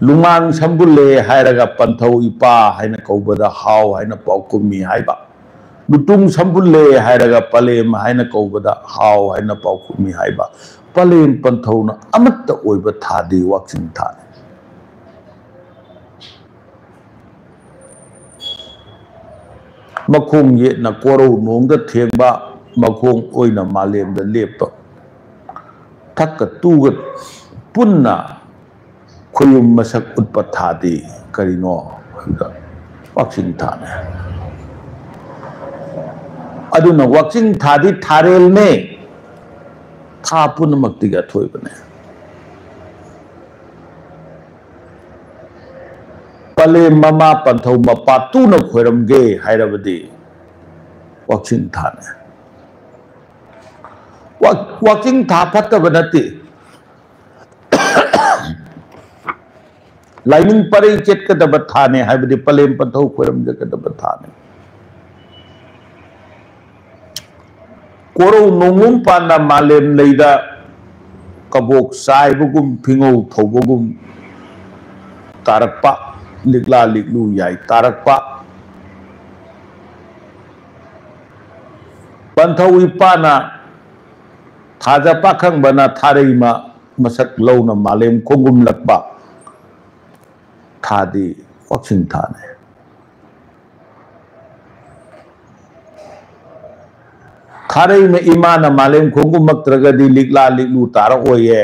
ꯂꯨꯃꯥꯡ ꯁꯝꯕꯨꯜꯂꯦ ꯍꯥꯏꯔꯒ ꯄꯟꯊꯧ ꯏꯄꯥ ꯍꯥꯏꯅ ꯀꯧꯕꯗ ꯍꯥꯎ ꯍꯥꯏꯅ ꯄꯥꯎꯈꯨꯝꯃꯤ ꯍꯥꯏꯕ꯫ ꯂꯨꯇꯨꯡ ꯁꯝꯕꯨꯜꯂꯦ ꯍꯥꯏꯔꯒ ꯄꯂꯦꯝ ꯍꯥꯏꯅ ꯀꯧꯕꯗ ꯍꯥꯎ ꯍꯥꯏꯅ ꯄꯥꯎꯈꯨꯝꯃꯤ ꯍꯥꯏꯕ꯫ ꯄꯂꯦꯝ ꯄꯟꯊꯧꯅ ꯑꯃꯠꯇ ꯑꯣꯏꯕ ꯊꯥꯗꯤ ꯋꯥꯛꯆꯤꯡ ꯊꯥꯅꯤ꯫ ꯃꯈꯣꯡ ꯌꯦꯠꯅ ꯀꯣꯔꯧ ꯅꯣꯡꯗ ꯊꯦꯡꯕ, ꯃꯈꯣꯡ ꯑꯣꯏꯅ ꯃꯥꯂꯦꯝꯗ ꯂꯦꯞꯄ, ꯊꯛꯀ ꯇꯨꯒ ꯄꯨꯟꯅ ꯈꯨꯌꯨꯝ ꯃꯁꯛ ꯎꯠꯄ ꯊꯥꯗꯤ ꯀꯔꯤꯅꯣ ꯍꯥꯏꯕꯗ ꯋꯥꯛꯆꯤꯡ ꯊꯥꯅꯦ꯫ ꯑꯗꯨꯅ ꯋꯥꯛꯆꯤꯡ ꯊꯥꯗꯤ ꯊꯥꯔꯦꯜꯅꯦ, ꯊꯥ ꯄꯨꯝꯅꯃꯛꯇꯒꯤ ꯑꯊꯣꯏꯕꯅꯦ꯫ ꯄꯂꯦꯝ ꯃꯃꯥ ꯄꯟꯊꯧ ꯃꯄꯥ ꯇꯨꯅ ꯈꯣꯏꯔꯝꯒꯦ ꯍꯥꯏꯔꯕꯗꯤ ꯋꯥꯛꯆꯤꯡ ꯊꯥꯅꯦ꯫ ꯋꯥꯛ-, ꯋꯥꯛꯆꯤꯡ ꯊꯥ ꯐꯠꯇꯕ ꯅꯠꯇꯦ꯫ ꯂꯥꯏꯅꯤꯡ ꯄꯔꯩ ꯆꯠꯀꯗꯕ ꯊꯥꯅꯦ, ꯍꯥꯏꯕꯗꯤ ꯄꯂꯦꯝ ꯄꯟꯊꯧ ꯈꯣꯏꯔꯝꯖꯒꯗꯕ ꯊꯥꯅꯦ꯫ ꯀꯣꯔꯧ ꯅꯣꯡꯂꯣꯡ ꯄꯥꯟꯅ ꯃꯥꯂꯦꯝ ꯂꯩꯗ ꯀꯕꯣꯛ ꯆꯥꯏꯕꯒꯨꯝ, ꯐꯤꯉꯧ ꯐꯧꯕꯒꯨꯝ ꯇꯥꯔꯛꯄ, ꯂꯤꯛꯂꯥ ꯂꯤꯛꯂꯨ ꯌꯥꯏ ꯇꯥꯔꯛꯄ꯫ ꯄꯟꯊꯧ ꯏꯄꯥꯅ ꯊꯥꯖ ꯄꯥꯈꯪꯕꯅ ꯊꯥꯔꯩꯃ ꯃꯁꯛ ꯂꯧꯅ ꯃꯥꯂꯦꯝ ꯈꯣꯡꯒꯨꯝꯂꯛꯄ ꯊꯥꯗꯤ ꯋꯥꯛꯆꯤꯡ ꯊꯥꯅꯤ꯫ ꯊꯥꯔꯩꯃ ꯏꯃꯥꯅ ꯃꯥꯂꯦꯝ ꯈꯣꯡꯒꯨꯝꯃꯛꯇ꯭ꯔꯒꯗꯤ ꯂꯤꯛꯂꯥ ꯂꯤꯛꯂꯨ ꯇꯥꯔꯛꯑꯣꯏꯌꯦ꯫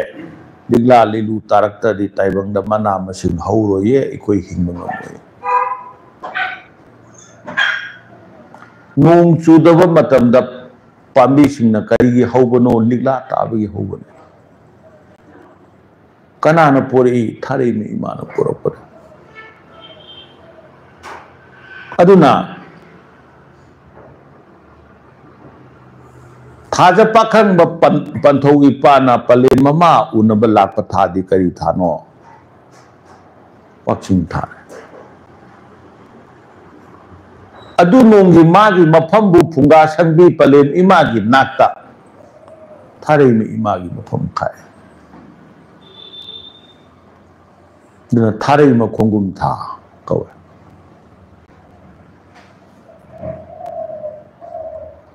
ꯂꯤꯛꯂꯥ ꯂꯤꯛꯂꯨ ꯇꯥꯔꯛꯇ꯭ꯔꯗꯤ ꯇꯥꯏꯕꯪꯗ ꯃꯅꯥ ꯃꯁꯤꯡ ꯍꯧꯔꯣꯏꯌꯦ, ꯑꯩꯈꯣꯏ ꯍꯤꯡꯕ ꯉꯝꯃꯣꯏ꯫ ꯅꯣꯡ ꯆꯨꯗꯕ ꯃꯇꯝꯗ ꯄꯥꯝꯕꯤꯁꯤꯡꯅ ꯀꯔꯤꯒꯤ ꯍꯧꯕꯅꯣ? ꯂꯤꯛꯂꯥ ꯇꯥꯕꯒꯤ ꯍꯧꯕꯅꯤ꯫ ꯀꯅꯥꯅ ꯄꯣꯔꯛꯏ? ꯊꯥꯔꯩꯃ ꯏꯃꯥꯅ ꯄꯣꯔꯛꯄꯅꯤ꯫ ꯑꯗꯨꯅ ꯊꯥꯖ ꯄꯥꯈꯪꯕ ꯄꯟ-, ꯄꯟꯊꯧ ꯏꯄꯥꯅ ꯄꯂꯦꯝ ꯃꯃꯥ ꯎꯅꯕ ꯂꯥꯛꯄ ꯊꯥꯗꯤ ꯀꯔꯤ ꯊꯥꯅꯣ? ꯋꯥꯛꯆꯤꯡ ꯊꯥ꯫ ꯑꯗꯨ ꯅꯣꯡꯒꯤ ꯃꯥꯒꯤ ꯃꯐꯝꯕꯨ ꯐꯨꯡꯒꯥ ꯁꯪꯕꯤ ꯄꯂꯦꯝ ꯏꯃꯥꯒꯤ ꯅꯥꯛꯇ ꯊꯥꯔꯩꯃ ꯏꯃꯥꯒꯤ ꯃꯐꯝ ꯈꯥꯛꯑꯦ꯫ ꯑꯗꯨꯅ ꯊꯥꯔꯩꯃ ꯈꯣꯡꯒꯨꯝ ꯊꯥ ꯀꯧꯋꯦ꯫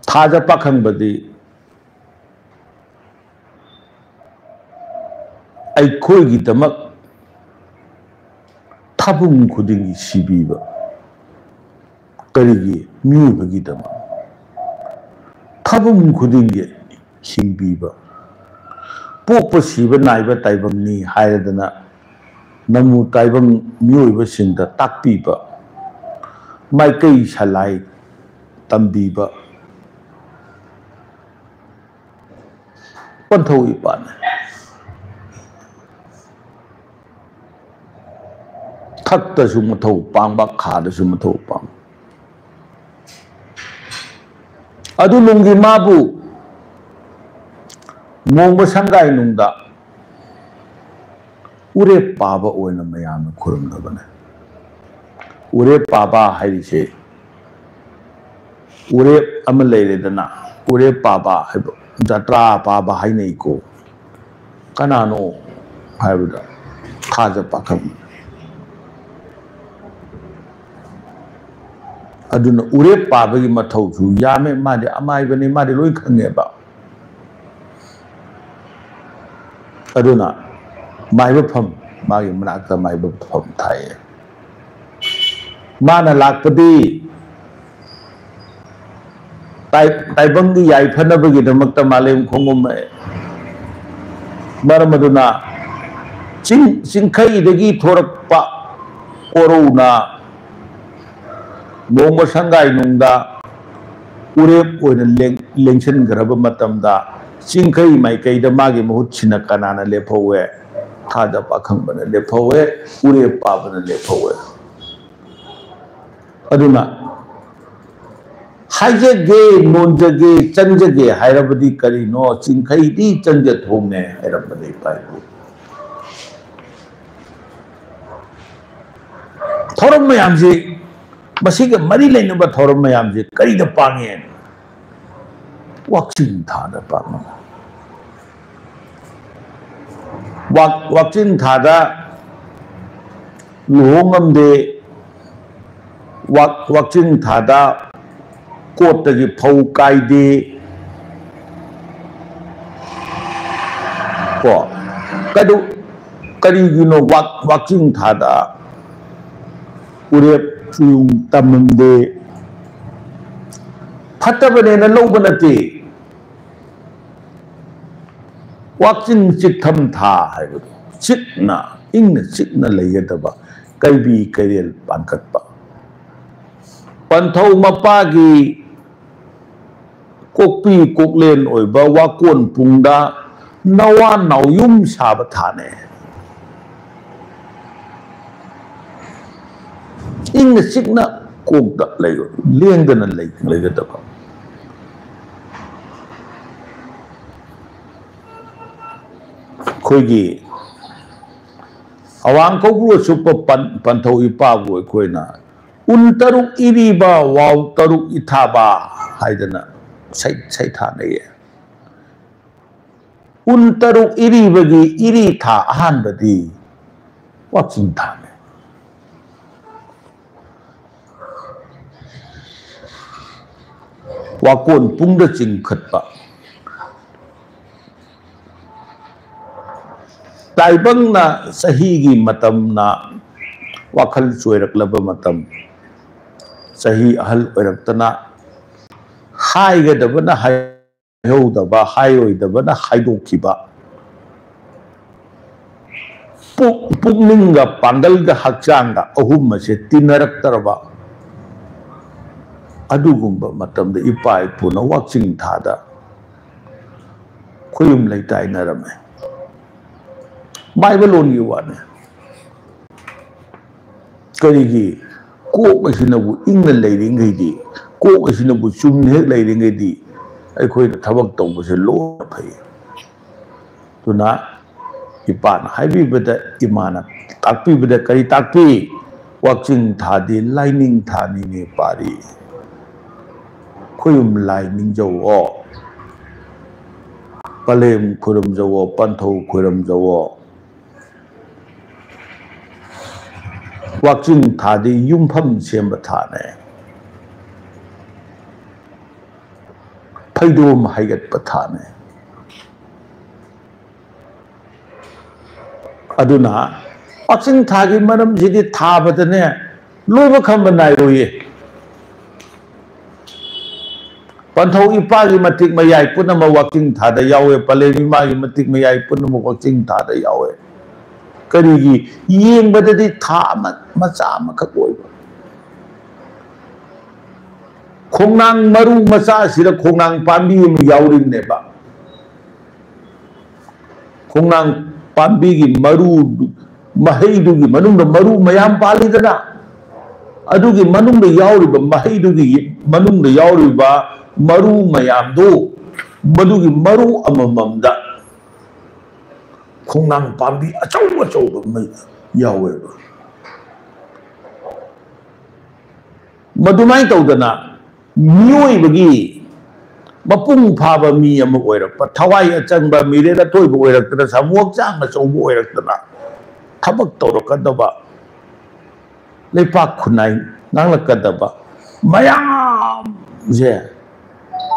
ꯊꯥꯖ ꯄꯥꯈꯪꯕꯗꯤ ꯑꯩꯈꯣꯏꯒꯤꯗꯃꯛ ꯊꯥꯕꯨꯡ ꯈꯨꯗꯤꯡꯒꯤ ꯁꯤꯕꯤꯕ꯫ ꯀꯔꯤꯒꯤ? ꯃꯤꯑꯣꯏꯕꯒꯤꯗꯃꯛ ꯊꯥꯕꯨꯡ ꯈꯨꯗꯤꯡꯒꯤ ꯍꯤꯡꯕꯤꯕ꯫ ꯄꯣꯛꯄ ꯁꯤꯕ ꯅꯥꯏꯕ ꯇꯥꯏꯕꯪꯅꯤ ꯍꯥꯏꯔꯗꯅ ꯅꯃꯨ ꯇꯥꯏꯕꯪ ꯃꯤꯑꯣꯏꯕꯁꯤꯡꯗ ꯇꯥꯛꯄꯤꯕ, ꯃꯥꯏꯀꯩ ꯁꯂꯥꯏ ꯇꯝꯕꯤꯕ, ꯄꯟꯊꯧ ꯏꯄꯥꯅꯤ꯫ ꯊꯛꯇꯁꯨ ꯃꯊꯧ ꯄꯥꯡꯕ, ꯈꯥꯗꯁꯨ ꯃꯊꯧ ꯄꯥꯡꯕ꯫ ꯑꯗꯨ ꯅꯨꯡꯒꯤ ꯃꯥꯕꯨ ꯃꯣꯡꯕ ꯁꯪꯒꯥꯏ ꯅꯨꯡꯗ ꯎꯔꯦꯞ ꯄꯥꯕ ꯑꯣꯏꯅ ꯃꯌꯥꯝꯅ ꯈꯨꯔꯨꯝꯅꯕꯅꯦ꯫ ꯎꯔꯦꯞ ꯄꯥꯕ ꯍꯥꯏꯔꯤꯁꯦ, ꯎꯔꯦꯞ ꯑꯃ ꯂꯩꯔꯦꯗꯅ, ꯎꯔꯦꯞ ꯄꯥꯕ ꯍꯥꯏꯕ, ꯖꯇ꯭ꯔꯥ ꯄꯥꯕ ꯍꯥꯏꯅꯩꯀꯣ꯫ ꯀꯅꯥꯅꯣ ꯍꯥꯏꯕꯗ ꯊꯥꯖ ꯄꯥꯈꯪ꯫ ꯑꯗꯨꯅ ꯎꯔꯦꯞ ꯄꯥꯕꯒꯤ ꯃꯊꯧꯁꯨ ꯌꯥꯝꯃꯦ꯫ ꯃꯥꯗꯤ ꯑꯃꯥꯏꯕꯅꯤ, ꯃꯥꯗꯤ ꯂꯣꯏ ꯈꯪꯉꯦꯕ꯫ ꯑꯗꯨꯅ ꯃꯥꯏꯕ ꯐꯝ, ꯃꯥꯒꯤ ꯃꯅꯥꯛꯇ ꯃꯥꯏꯕ ꯐꯝ ꯊꯥꯏꯌꯦ꯫ ꯃꯥꯅ ꯂꯥꯛꯄꯗꯤ ꯇꯥꯏ-, ꯇꯥꯏꯕꯪꯒꯤ ꯌꯥꯏꯐꯅꯕꯒꯤꯗꯃꯛꯇ ꯃꯥꯂꯦꯝ ꯈꯣꯡꯒꯨꯝꯃꯛꯑꯦ꯫ ꯃꯔꯝ ꯑꯗꯨꯅ ꯆꯤꯡ-, ꯆꯤꯡꯈꯩꯗꯒꯤ ꯊꯣꯔꯛꯄ ꯀꯣꯔꯧꯅ ꯅꯣꯡꯃ ꯁꯪꯒꯥꯏ ꯅꯨꯡꯗ ꯎꯔꯦꯞ ꯑꯣꯏꯅ ꯂꯦꯡ-, ꯂꯦꯡꯁꯤꯟꯈ꯭ꯔꯕ ꯃꯇꯝꯗ ꯆꯤꯡꯈꯩ ꯃꯥꯏꯀꯩꯗ ꯃꯥꯒꯤ ꯃꯍꯨꯠ ꯁꯤꯟꯅ ꯀꯅꯥꯅ ꯂꯦꯞꯍꯧꯋꯦ? ꯊꯥꯖ ꯄꯥꯈꯪꯕꯅ ꯂꯦꯞꯍꯧꯋꯦ, ꯎꯔꯦꯞ ꯄꯥꯕꯅ ꯂꯦꯞꯍꯧꯋꯦ꯫ ꯑꯗꯨꯅ ꯍꯥꯏꯖꯒꯦ, ꯅꯣꯟꯖꯒꯦ, ꯆꯪꯖꯒꯦ ꯍꯥꯏꯔꯕꯗꯤ ꯀꯔꯤꯅꯣ? ꯆꯤꯡꯈꯩꯗꯤ ꯆꯪꯖ ꯊꯣꯡꯅꯦ ꯍꯥꯏꯔꯝꯕꯅꯦ ꯏꯄꯥ ꯏꯄꯨ꯫ ꯊꯧꯔꯝ ꯃꯌꯥꯝꯁꯤ ꯃꯁꯤꯒ ꯃꯔꯤ ꯂꯩꯅꯕ ꯊꯧꯔꯝ ꯃꯌꯥꯝꯁꯦ ꯀꯔꯤꯗ ꯄꯥꯡꯉꯦ? ꯋꯥꯛꯆꯤꯡ ꯊꯥꯗ ꯄꯥꯡꯉꯦ꯫ ꯋꯥꯛ-, ꯋꯥꯛꯆꯤꯡ ꯊꯥꯗ ꯂꯨꯍꯣꯡꯉꯝꯗꯦ, ꯋꯥꯛ-, ꯋꯥꯛꯆꯤꯡ ꯊꯥꯗ ꯀꯣꯠꯇꯒꯤ ꯐꯧ ꯀꯥꯏꯗꯦ꯫ ꯀꯣ? ꯀꯩꯗꯧ-, ꯀꯔꯤꯒꯤꯅꯣ ꯋꯥꯛ-, ꯋꯥꯛꯆꯤꯡ ꯊꯥꯗ ꯎꯔꯦꯞ ꯆꯨꯌꯨꯡ ꯇꯝꯃꯝꯗꯦ? ꯐꯠꯇꯕꯅꯦꯅ ꯂꯧꯕ ꯅꯠꯇꯦ꯫ ꯋꯥꯛꯆꯤꯡ ꯆꯤꯛꯊꯝ ꯊꯥ ꯍꯥꯏꯕꯗꯣ, ꯆꯤꯛꯅ, ꯏꯪꯅ ꯆꯤꯛꯅ ꯂꯩꯒꯗꯕ, ꯀꯩꯕꯤ ꯀꯩꯔꯦꯜ ꯄꯥꯟꯈꯠꯄ꯫ ꯄꯟꯊꯧ ꯃꯄꯥꯒꯤ ꯀꯣꯛꯄꯤ ꯀꯣꯛꯂꯦꯟ ꯑꯣꯏꯕ ꯋꯥꯀꯣꯟ ꯄꯨꯡꯗ ꯅꯋꯥ ꯅꯥꯎꯌꯨꯝ ꯁꯥꯕ ꯊꯥꯅꯦ꯫ ꯏꯪꯅ ꯆꯤꯛꯅ ꯀꯣꯛꯇ ꯂꯩ-, ꯂꯦꯡꯗꯅ ꯂꯩ-, ꯂꯩꯒꯗꯕ꯫ ꯑꯩꯈꯣꯏꯒꯤ ꯑꯋꯥꯡ ꯀꯧꯕ꯭ꯔꯨ ꯑꯆꯨꯞꯄ ꯄꯟ-, ꯄꯟꯊꯧ ꯏꯄꯥꯕꯨ ꯑꯩꯈꯣꯏꯅ "ꯎꯟ ꯇꯔꯨꯛ ꯏꯔꯤꯕ, ꯋꯥꯎ ꯇꯔꯨꯛ ꯏꯊꯥꯕ" ꯍꯥꯏꯗꯅ ꯁꯩ-, ꯁꯩꯊꯥꯅꯩꯌꯦ꯫ ꯎꯟ ꯇꯔꯨꯛ ꯏꯔꯤꯕꯒꯤ ꯏꯔꯤ ꯊꯥ ꯑꯍꯥꯟꯕꯗꯤ ꯋꯥꯛꯆꯤꯡ ꯊꯥꯅꯤ꯫ ꯋꯥꯀꯣꯟ ꯄꯨꯡꯗ ꯆꯤꯡꯈꯠꯄ꯫ ꯇꯥꯏꯕꯪꯅ ꯆꯍꯤꯒꯤ ꯃꯇꯝꯅ ꯋꯥꯈꯜ ꯆꯣꯏꯔꯛꯂꯕ ꯃꯇꯝ, ꯆꯍꯤ ꯑꯍꯜ ꯑꯣꯏꯔꯛꯇꯅ ꯍꯥꯏꯒꯗꯕꯅ ꯍꯥꯏꯍꯧꯗꯕ, ꯍꯥꯏꯔꯣꯏꯗꯕꯅ ꯍꯥꯏꯗꯣꯛꯈꯤꯕ, ꯄꯨꯛ-, ꯄꯨꯛꯅꯤꯡꯒ ꯄꯥꯡꯒꯜꯒ ꯍꯛꯆꯥꯡꯒ ꯑꯍꯨꯝ ꯑꯁꯦ ꯇꯤꯟꯅꯔꯛꯇ꯭ꯔꯕ ꯑꯗꯨꯒꯨꯝꯕ ꯃꯇꯝꯗ ꯏꯄꯥ ꯏꯄꯨꯅ ꯋꯥꯛꯆꯤꯡ ꯊꯥꯗ ꯈꯨꯌꯨꯝ ꯂꯩꯇꯥꯏꯅꯔꯝꯃꯦ꯫ ꯃꯥꯏꯕ ꯂꯣꯟꯒꯤ ꯋꯥꯅꯤ꯫ ꯀꯔꯤꯒꯤ? ꯀꯣꯛ ꯑꯁꯤꯅꯕꯨ ꯏꯪꯅ ꯂꯩꯔꯤꯉꯩꯗꯤ, ꯀꯣꯛ ꯑꯁꯤꯅꯕꯨ ꯆꯨꯝꯅ ꯍꯦꯛ ꯂꯩꯔꯤꯉꯩꯗꯤ ꯑꯩꯈꯣꯏꯅ ꯊꯕꯛ ꯇꯧꯕꯁꯦ ꯂꯣꯏꯅ ꯐꯩ꯫ ꯑꯗꯨꯅ ꯏꯄꯥꯅ ꯍꯥꯏꯕꯤꯕꯗ, ꯏꯃꯥꯅ ꯇꯥꯛꯄꯤꯕꯗ ꯀꯔꯤ ꯇꯥꯛꯄꯤ? ꯋꯥꯛꯆꯤꯡ ꯊꯥꯗꯤ ꯂꯥꯏꯅꯤꯡ ꯊꯥꯅꯤꯅꯦ ꯄꯥꯔꯤ꯫ ꯈꯣꯏꯔꯨꯝ ꯂꯥꯏ ꯅꯤꯡꯖꯧꯑꯣ, ꯄꯂꯦꯝ ꯈꯣꯏꯔꯝꯖꯧꯑꯣ, ꯄꯟꯊꯧ ꯈꯣꯏꯔꯝꯖꯧꯑꯣ꯫ ꯋꯥꯛꯆꯤꯡ ꯊꯥꯗꯤ ꯌꯨꯝꯐꯝ ꯁꯦꯝꯕ ꯊꯥꯅꯦ, ꯐꯩꯗꯣꯝ ꯍꯩꯒꯠꯄ ꯊꯥꯅꯦ꯫ ꯑꯗꯨꯅ ꯋꯥꯛꯆꯤꯡ ꯊꯥꯒꯤ ꯃꯔꯝꯁꯤꯗꯤ ꯊꯥꯕꯗꯅꯦ ꯂꯣꯏꯕ ꯈꯝꯕ ꯅꯥꯏꯔꯣꯏꯌꯦ꯫ ꯄꯟꯊꯧ ꯏꯄꯥꯒꯤ ꯃꯇꯤꯛ ꯃꯌꯥꯏ ꯄꯨꯝꯅꯃꯛ ꯋꯥꯛꯆꯤꯡ ꯊꯥꯗ ꯌꯥꯎꯋꯦ, ꯄꯂꯦꯝ ꯏꯃꯥꯒꯤ ꯃꯇꯤꯛ ꯃꯌꯥꯏ ꯄꯨꯝꯅꯃꯛ ꯋꯥꯛꯆꯤꯡ ꯊꯥꯗ ꯌꯥꯎꯋꯦ꯫ ꯀꯔꯤꯒꯤ? ꯌꯦꯡꯕꯗꯗꯤ ꯊꯥ ꯑꯃ ꯃꯆꯥ ꯑꯃꯈꯛ ꯑꯣꯏꯕ꯫ ꯈꯣꯡꯅꯥꯡ ꯃꯔꯨ ꯃꯆꯥꯁꯤꯗ ꯈꯣꯡꯅꯥꯡ ꯄꯥꯝꯕꯤ ꯑꯃ ꯌꯥꯎꯔꯤꯕꯅꯦꯕ꯫ ꯈꯣꯡꯅꯥꯡ ꯄꯥꯝꯕꯤꯒꯤ ꯃꯔꯨ, ꯃꯍꯩꯗꯨꯒꯤ ꯃꯅꯨꯡꯗ ꯃꯔꯨ ꯃꯌꯥꯝ ꯄꯥꯜꯂꯤꯗꯅ, ꯑꯗꯨꯒꯤ ꯃꯅꯨꯡꯗ ꯌꯥꯎꯔꯤꯕ, ꯃꯍꯩꯗꯨꯒꯤ ꯃꯅꯨꯡꯗ ꯌꯥꯎꯔꯤꯕ ꯃꯔꯨ ꯃꯌꯥꯝꯗꯨ, ꯃꯗꯨꯒꯤ ꯃꯔꯨ ꯑꯃꯃꯝꯗ ꯈꯣꯡꯅꯥꯡ ꯄꯥꯝꯕꯤ ꯑꯆꯧ ꯑꯆꯧꯕ ꯑꯃ ꯌꯥꯎꯋꯦꯕ꯫ ꯃꯗꯨꯃꯥꯏꯅ ꯇꯧꯗꯅ ꯃꯤꯑꯣꯏꯕꯒꯤ ꯃꯄꯨꯡ ꯐꯥꯕ ꯃꯤ ꯑꯃ ꯑꯣꯏꯔꯛꯄ, ꯊꯋꯥꯏ ꯑꯆꯪꯕ, ꯃꯤꯔꯦꯟ ꯑꯊꯣꯏꯕ ꯑꯣꯏꯔꯛꯇꯅ, ꯁꯥꯃꯨ ꯍꯛꯆꯥꯡ ꯑꯆꯧꯕ ꯑꯣꯏꯔꯛꯇꯅ, ꯊꯕꯛ ꯇꯧꯔꯛꯀꯗꯕ, ꯂꯩꯄꯥꯛ ꯈꯨꯟꯅꯥꯏ ꯉꯥꯡꯂꯛꯀꯗꯕ ꯃꯌꯥꯝꯁꯦ,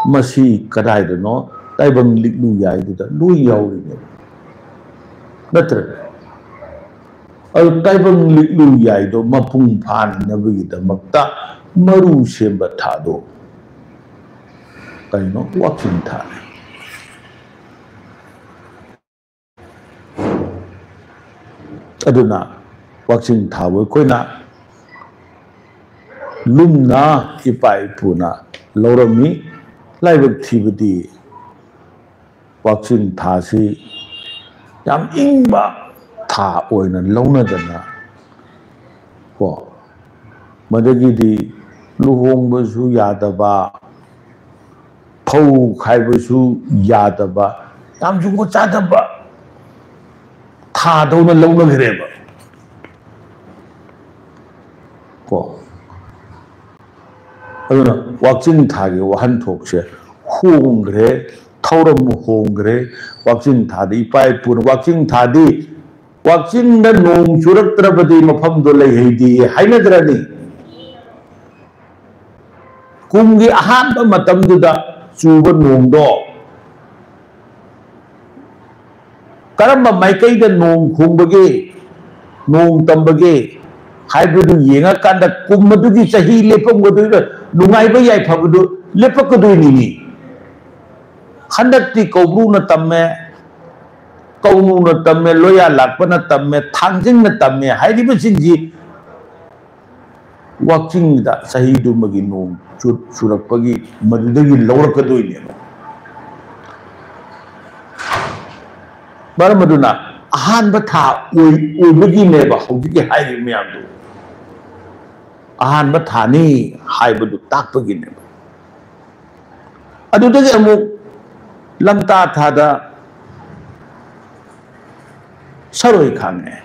ꯃꯁꯤ ꯀꯗꯥꯏꯗꯅꯣ? ꯇꯥꯏꯕꯪ ꯂꯤꯛꯂꯨ ꯌꯥꯏꯗꯨꯗ ꯂꯣꯏ ꯌꯥꯎꯔꯤꯅꯦꯕ, ꯅꯠꯇ꯭ꯔꯅꯦ? ꯑꯗꯨ ꯇꯥꯏꯕꯪ ꯂꯤꯛꯂꯨ ꯌꯥꯏꯗꯣ ꯃꯄꯨꯡ ꯐꯥꯅꯅꯕꯒꯤꯗꯃꯛꯇ ꯃꯔꯨ ꯁꯦꯝꯕ ꯊꯥꯗꯣ ꯀꯩꯅꯣ? ꯋꯥꯛꯆꯤꯡ ꯊꯥꯅꯤ꯫ ꯑꯗꯨꯅ ꯋꯥꯛꯆꯤꯡ ꯊꯥꯕ ꯑꯩꯈꯣꯏꯅ ꯂꯨꯝꯅ ꯏꯄꯥ ꯏꯄꯨꯅ ꯂꯧꯔꯝꯃꯤ꯫ ꯂꯥꯏꯕꯛ ꯊꯤꯕꯗꯤ ꯋꯥꯛꯆꯤꯡ ꯊꯥꯁꯤ ꯌꯥꯝ ꯏꯪꯕ ꯊꯥ ꯑꯣꯏꯅ ꯂꯧꯅꯗꯅ ꯀꯣ, ꯃꯗꯒꯤꯗꯤ ꯂꯨꯍꯣꯡꯕꯁꯨ ꯌꯥꯗꯕ, ꯐꯧ ꯈꯥꯏꯕꯁꯨ ꯌꯥꯗꯕ, ꯌꯥꯝ ꯖꯨꯒꯣꯠ ꯆꯥꯗꯕ ꯊꯥꯗꯧꯅ ꯂꯧꯅꯈ꯭ꯔꯦꯕ꯫ ꯑꯗꯨꯅ ꯋꯥꯛꯆꯤꯡ ꯊꯥꯒꯤ ꯋꯥꯍꯟꯊꯣꯛꯁꯦ ꯍꯣꯡꯈ꯭ꯔꯦ, ꯊꯧꯔꯝ ꯍꯣꯡꯈ꯭ꯔꯦ꯫ ꯋꯥꯛꯆꯤꯡ ꯊꯥꯗ ꯏꯄꯥ ꯏꯄꯨꯅ ꯋꯥꯛꯆꯤꯡ ꯊꯥꯗꯤ ꯋꯥꯛꯆꯤꯡꯗ ꯅꯣꯡ ꯆꯨꯔꯛꯇ꯭ꯔꯕꯗꯤ ꯃꯐꯝꯗꯣ ꯂꯩꯍꯩꯗꯦ ꯍꯥꯏꯅꯗ꯭ꯔꯅꯤ? ꯀꯨꯝꯒꯤ ꯑꯍꯥꯟꯕ ꯃꯇꯝꯗꯨꯗ ꯆꯨꯕ ꯅꯣꯡꯗꯣ ꯀꯔꯝꯕ ꯃꯥꯏꯀꯩꯗ ꯅꯣꯡ ꯈꯣꯡꯕꯒꯦ, ꯅꯣꯡ ꯇꯝꯕꯒꯦ ꯍꯥꯏꯕꯗꯨ ꯌꯦꯡꯉꯀꯥꯟꯗ ꯀꯨꯝ ꯑꯗꯨꯒꯤ ꯆꯍꯤ ꯂꯦꯞꯄꯝꯒꯗꯣꯏꯔ, ꯅꯨꯡꯉꯥꯏꯕ ꯌꯥꯏꯐꯕꯗꯨ ꯂꯦꯞꯄꯛꯀꯗꯣꯏꯅꯤꯅꯤ꯫ ꯍꯟꯗꯛꯇꯤ ꯀꯧꯕ꯭ꯔꯨꯅ ꯇꯝꯃꯦ, ꯀꯧꯅꯨꯅ ꯇꯝꯃꯦ, ꯂꯣꯌꯥ ꯂꯥꯛꯄꯅ ꯇꯝꯃꯦ, ꯊꯥꯡꯖꯤꯡꯅ ꯇꯝꯃꯦ ꯍꯥꯏꯔꯤꯕꯁꯤꯡꯁꯤ ꯋꯥꯛꯆꯤꯡꯗ ꯆꯍꯤꯗꯨꯃꯒꯤ ꯅꯣꯡ ꯆꯨ-, ꯆꯨꯔꯛꯄꯒꯤ ꯃꯗꯨꯗꯒꯤ ꯂꯧꯔꯛꯀꯗꯣꯏꯅꯦꯕ꯫ ꯃꯔꯝ ꯑꯗꯨꯅ ꯑꯍꯥꯟꯕ ꯊꯥ ꯑꯣꯏ-, ꯑꯣꯏꯕꯒꯤꯅꯦꯕ ꯍꯧꯖꯤꯛꯀꯤ ꯍꯥꯏꯔꯤꯕ ꯃꯌꯥꯝꯗꯨ꯫ ꯑꯍꯥꯟꯕ ꯊꯥꯅꯤ ꯍꯥꯏꯕꯗꯨ ꯇꯥꯛꯄꯒꯤꯅꯦꯕ꯫ ꯑꯗꯨꯗꯒꯤ ꯑꯃꯨꯛ ꯂꯝꯇꯥ ꯊꯥꯗ ꯁꯔꯣꯏ ꯈꯥꯡꯉꯦ꯫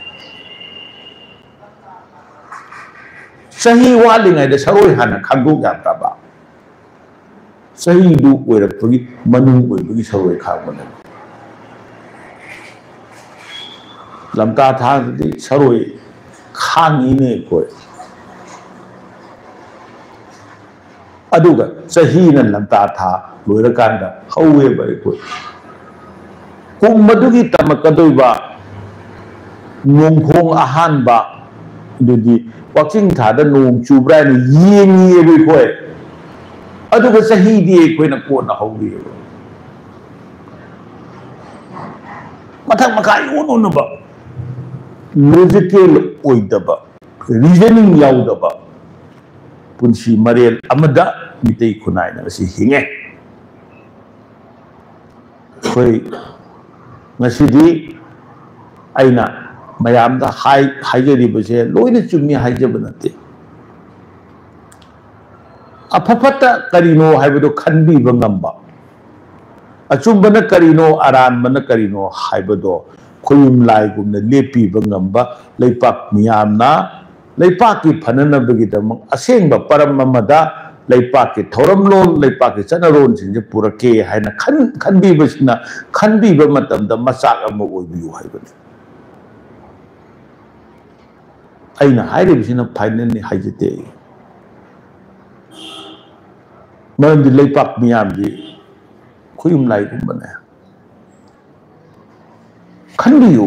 ꯆꯍꯤ ꯋꯥꯠꯂꯤꯉꯩꯗ ꯁꯔꯣꯏ ꯍꯥꯟꯅ ꯈꯥꯡꯗꯣꯛ ꯌꯥꯗ꯭ꯔꯕ? ꯆꯍꯤꯗꯨ ꯑꯣꯏꯔꯛꯄꯒꯤ ꯃꯅꯨꯡ ꯑꯣꯏꯕꯒꯤ ꯁꯔꯣꯏ ꯈꯥꯡꯕꯅꯦꯕ꯫ ꯂꯝꯇꯥ ꯊꯥꯗꯗꯤ ꯁꯔꯣꯏ ꯈꯥꯡꯉꯤꯅꯦ ꯑꯩꯈꯣꯏ꯫ ꯑꯗꯨꯒ ꯆꯍꯤꯅ ꯂꯝꯇꯥ ꯊꯥ ꯂꯣꯏꯔꯀꯥꯟꯗ ꯍꯧꯋꯦꯕ ꯑꯩꯈꯣꯏ꯫ ꯀꯨꯝ ꯑꯗꯨꯒꯤ ꯇꯝꯃꯛꯀꯗꯣꯏꯕ ꯅꯣꯡꯈꯣꯡ ꯑꯍꯥꯟꯕ ꯑꯗꯨꯗꯤ ꯋꯥꯛꯆꯤꯡ ꯊꯥꯗ ꯅꯣꯡ ꯆꯨꯕ꯭ꯔꯥ ꯍꯥꯏꯅ ꯌꯦꯡꯉꯤꯑꯕ ꯑꯩꯈꯣꯏ꯫ ꯑꯗꯨꯒ ꯆꯍꯤꯗꯤ ꯑꯩꯈꯣꯏꯅ ꯀꯣꯟꯅ ꯍꯧꯔꯤꯑꯕ꯫ ꯃꯊꯛ ꯃꯈꯥ ꯏꯑꯣꯟ ꯑꯣꯟꯅꯕ, ꯂꯣꯖꯤꯀꯦꯜ ꯑꯣꯏꯗꯕ, ꯔꯤꯖꯅꯤꯡ ꯌꯥꯎꯗꯕ ꯄꯨꯟꯁꯤ ꯃꯔꯦꯜ ꯑꯃꯗ ꯃꯤꯇꯩ ꯈꯨꯟꯅꯥꯏꯅ ꯉꯁꯤ ꯍꯤꯡꯉꯦ꯫ ꯑꯩꯈꯣꯏ ꯉꯁꯤꯗꯤ ꯑꯩꯅ ꯃꯌꯥꯝꯗ ꯍꯥꯏ-, ꯍꯥꯏꯖꯔꯤꯕꯁꯦ ꯂꯣꯏꯅ ꯆꯨꯝꯃꯤ ꯍꯥꯏꯖꯕ ꯅꯠꯇꯦ꯫ ꯑꯐ ꯐꯠꯇ ꯀꯔꯤꯅꯣ ꯍꯥꯏꯕꯗꯨ ꯈꯟꯕꯤꯕ ꯉꯝꯕ, ꯑꯆꯨꯝꯕꯅ ꯀꯔꯤꯅꯣ, ꯑꯔꯥꯟꯕꯅ ꯀꯔꯤꯅꯣ ꯍꯥꯏꯕꯗꯣ ꯈꯣꯌꯨꯝ ꯂꯥꯏꯒꯨꯝꯅ ꯂꯦꯞꯄꯤꯕ ꯉꯝꯕ ꯂꯩꯄꯥꯛ ꯃꯤꯌꯥꯝꯅ ꯂꯩꯄꯥꯛꯀꯤ ꯐꯅꯅꯕꯒꯤꯗꯃꯛ ꯑꯁꯦꯡꯕ ꯄꯔꯝ ꯑꯃꯗ ꯂꯩꯄꯥꯛꯀꯤ ꯊꯧꯔꯝꯂꯣꯟ, ꯂꯩꯄꯥꯛꯀꯤ ꯆꯠꯅꯔꯣꯟꯁꯤꯡꯁꯦ ꯄꯨꯔꯛꯀꯦ ꯍꯥꯏꯅ ꯈꯟ-, ꯈꯟꯕꯤꯕꯁꯤꯅ, ꯈꯟꯕꯤꯕ ꯃꯇꯝꯗ ꯃꯆꯥꯛ ꯑꯃ ꯑꯣꯏꯕꯤꯌꯨ ꯍꯥꯏꯕꯅꯤ꯫ ꯑꯩꯅ ꯍꯥꯏꯔꯤꯕꯁꯤꯅ ꯐꯥꯏꯅꯦꯜꯅꯤ ꯍꯥꯏꯖꯗꯦ ꯑꯩ꯫ ꯃꯔꯝꯗꯤ ꯂꯩꯄꯥꯛ ꯃꯤꯌꯥꯝꯗꯤ ꯈꯨꯌꯨꯝ ꯂꯥꯏꯒꯨꯝꯕꯅꯦ꯫ ꯈꯟꯕꯤꯌꯨ,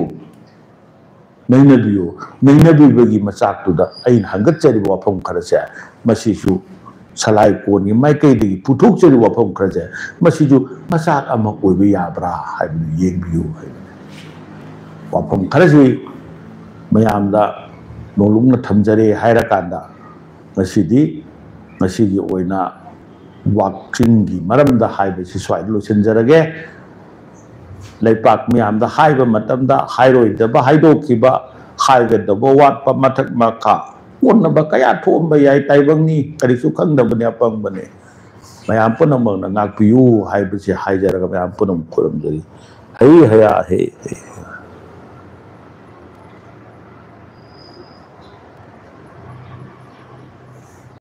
ꯅꯩꯅꯕꯤꯌꯨ꯫ ꯅꯩꯅꯕꯤꯕꯒꯤ ꯃꯆꯥꯛꯇꯨꯗ ꯑꯩꯅ ꯍꯪꯒꯠꯆꯔꯤꯕ ꯋꯥꯐꯝ ꯈꯔꯁꯦ, ꯃꯁꯤꯁꯨ ꯁꯂꯥꯏ ꯀꯣꯟꯒꯤ ꯃꯥꯏꯀꯩꯗꯒꯤ ꯄꯨꯊꯣꯛꯆꯔꯤꯕ ꯋꯥꯐꯝ ꯈꯔꯁꯦ, ꯃꯁꯤꯁꯨ ꯃꯆꯥꯛ ꯑꯃ ꯑꯣꯏꯕ ꯌꯥꯕ꯭ꯔꯥ ꯍꯥꯏꯕꯗꯨ ꯌꯦꯡꯕꯤꯌꯨ ꯍꯥꯏꯕꯅꯤ꯫ ꯋꯥꯐꯝ ꯈꯔꯁꯤ ꯃꯌꯥꯝꯗ ꯅꯣꯂꯨꯛꯅ ꯊꯝꯖꯔꯦ ꯍꯥꯏꯔꯀꯥꯟꯗ, ꯉꯁꯤꯗꯤ, ꯉꯁꯤꯒꯤ ꯑꯣꯏꯅ ꯋꯥꯛꯆꯤꯡꯒꯤ ꯃꯔꯝꯗ ꯍꯥꯏꯕꯁꯤ ꯁ꯭ꯋꯥꯏꯗ ꯂꯣꯏꯁꯤꯟꯖꯔꯒꯦ꯫ ꯂꯩꯄꯥꯛ ꯃꯤꯌꯥꯝꯗ ꯍꯥꯏꯕ ꯃꯇꯝꯗ ꯍꯥꯏꯔꯣꯏꯗꯕ ꯍꯥꯏꯗꯣꯛꯈꯤꯕ, ꯍꯥꯏꯒꯗꯕ ꯋꯥꯠꯄ, ꯃꯊꯛ ꯃꯈꯥ ꯑꯣꯟꯅꯕ ꯀꯌꯥ ꯊꯣꯛꯑꯝꯕ ꯌꯥꯏ, ꯇꯥꯏꯕꯪꯅꯤ, ꯀꯔꯤꯁꯨ ꯈꯪꯗꯕꯅꯤ, ꯑꯄꯪꯕꯅꯤ꯫ ꯃꯌꯥꯝ ꯄꯨꯝꯅꯃꯛꯅ ꯉꯥꯛꯄꯤꯌꯨ ꯍꯥꯏꯕꯁꯤ ꯍꯥꯏꯖꯔꯒ ꯃꯌꯥꯝ ꯄꯨꯝꯅꯃꯛ ꯈꯨꯔꯨꯝꯖꯔꯤ꯫ ꯍꯩ ꯍꯌꯥ ꯍꯦ ꯍꯦ꯫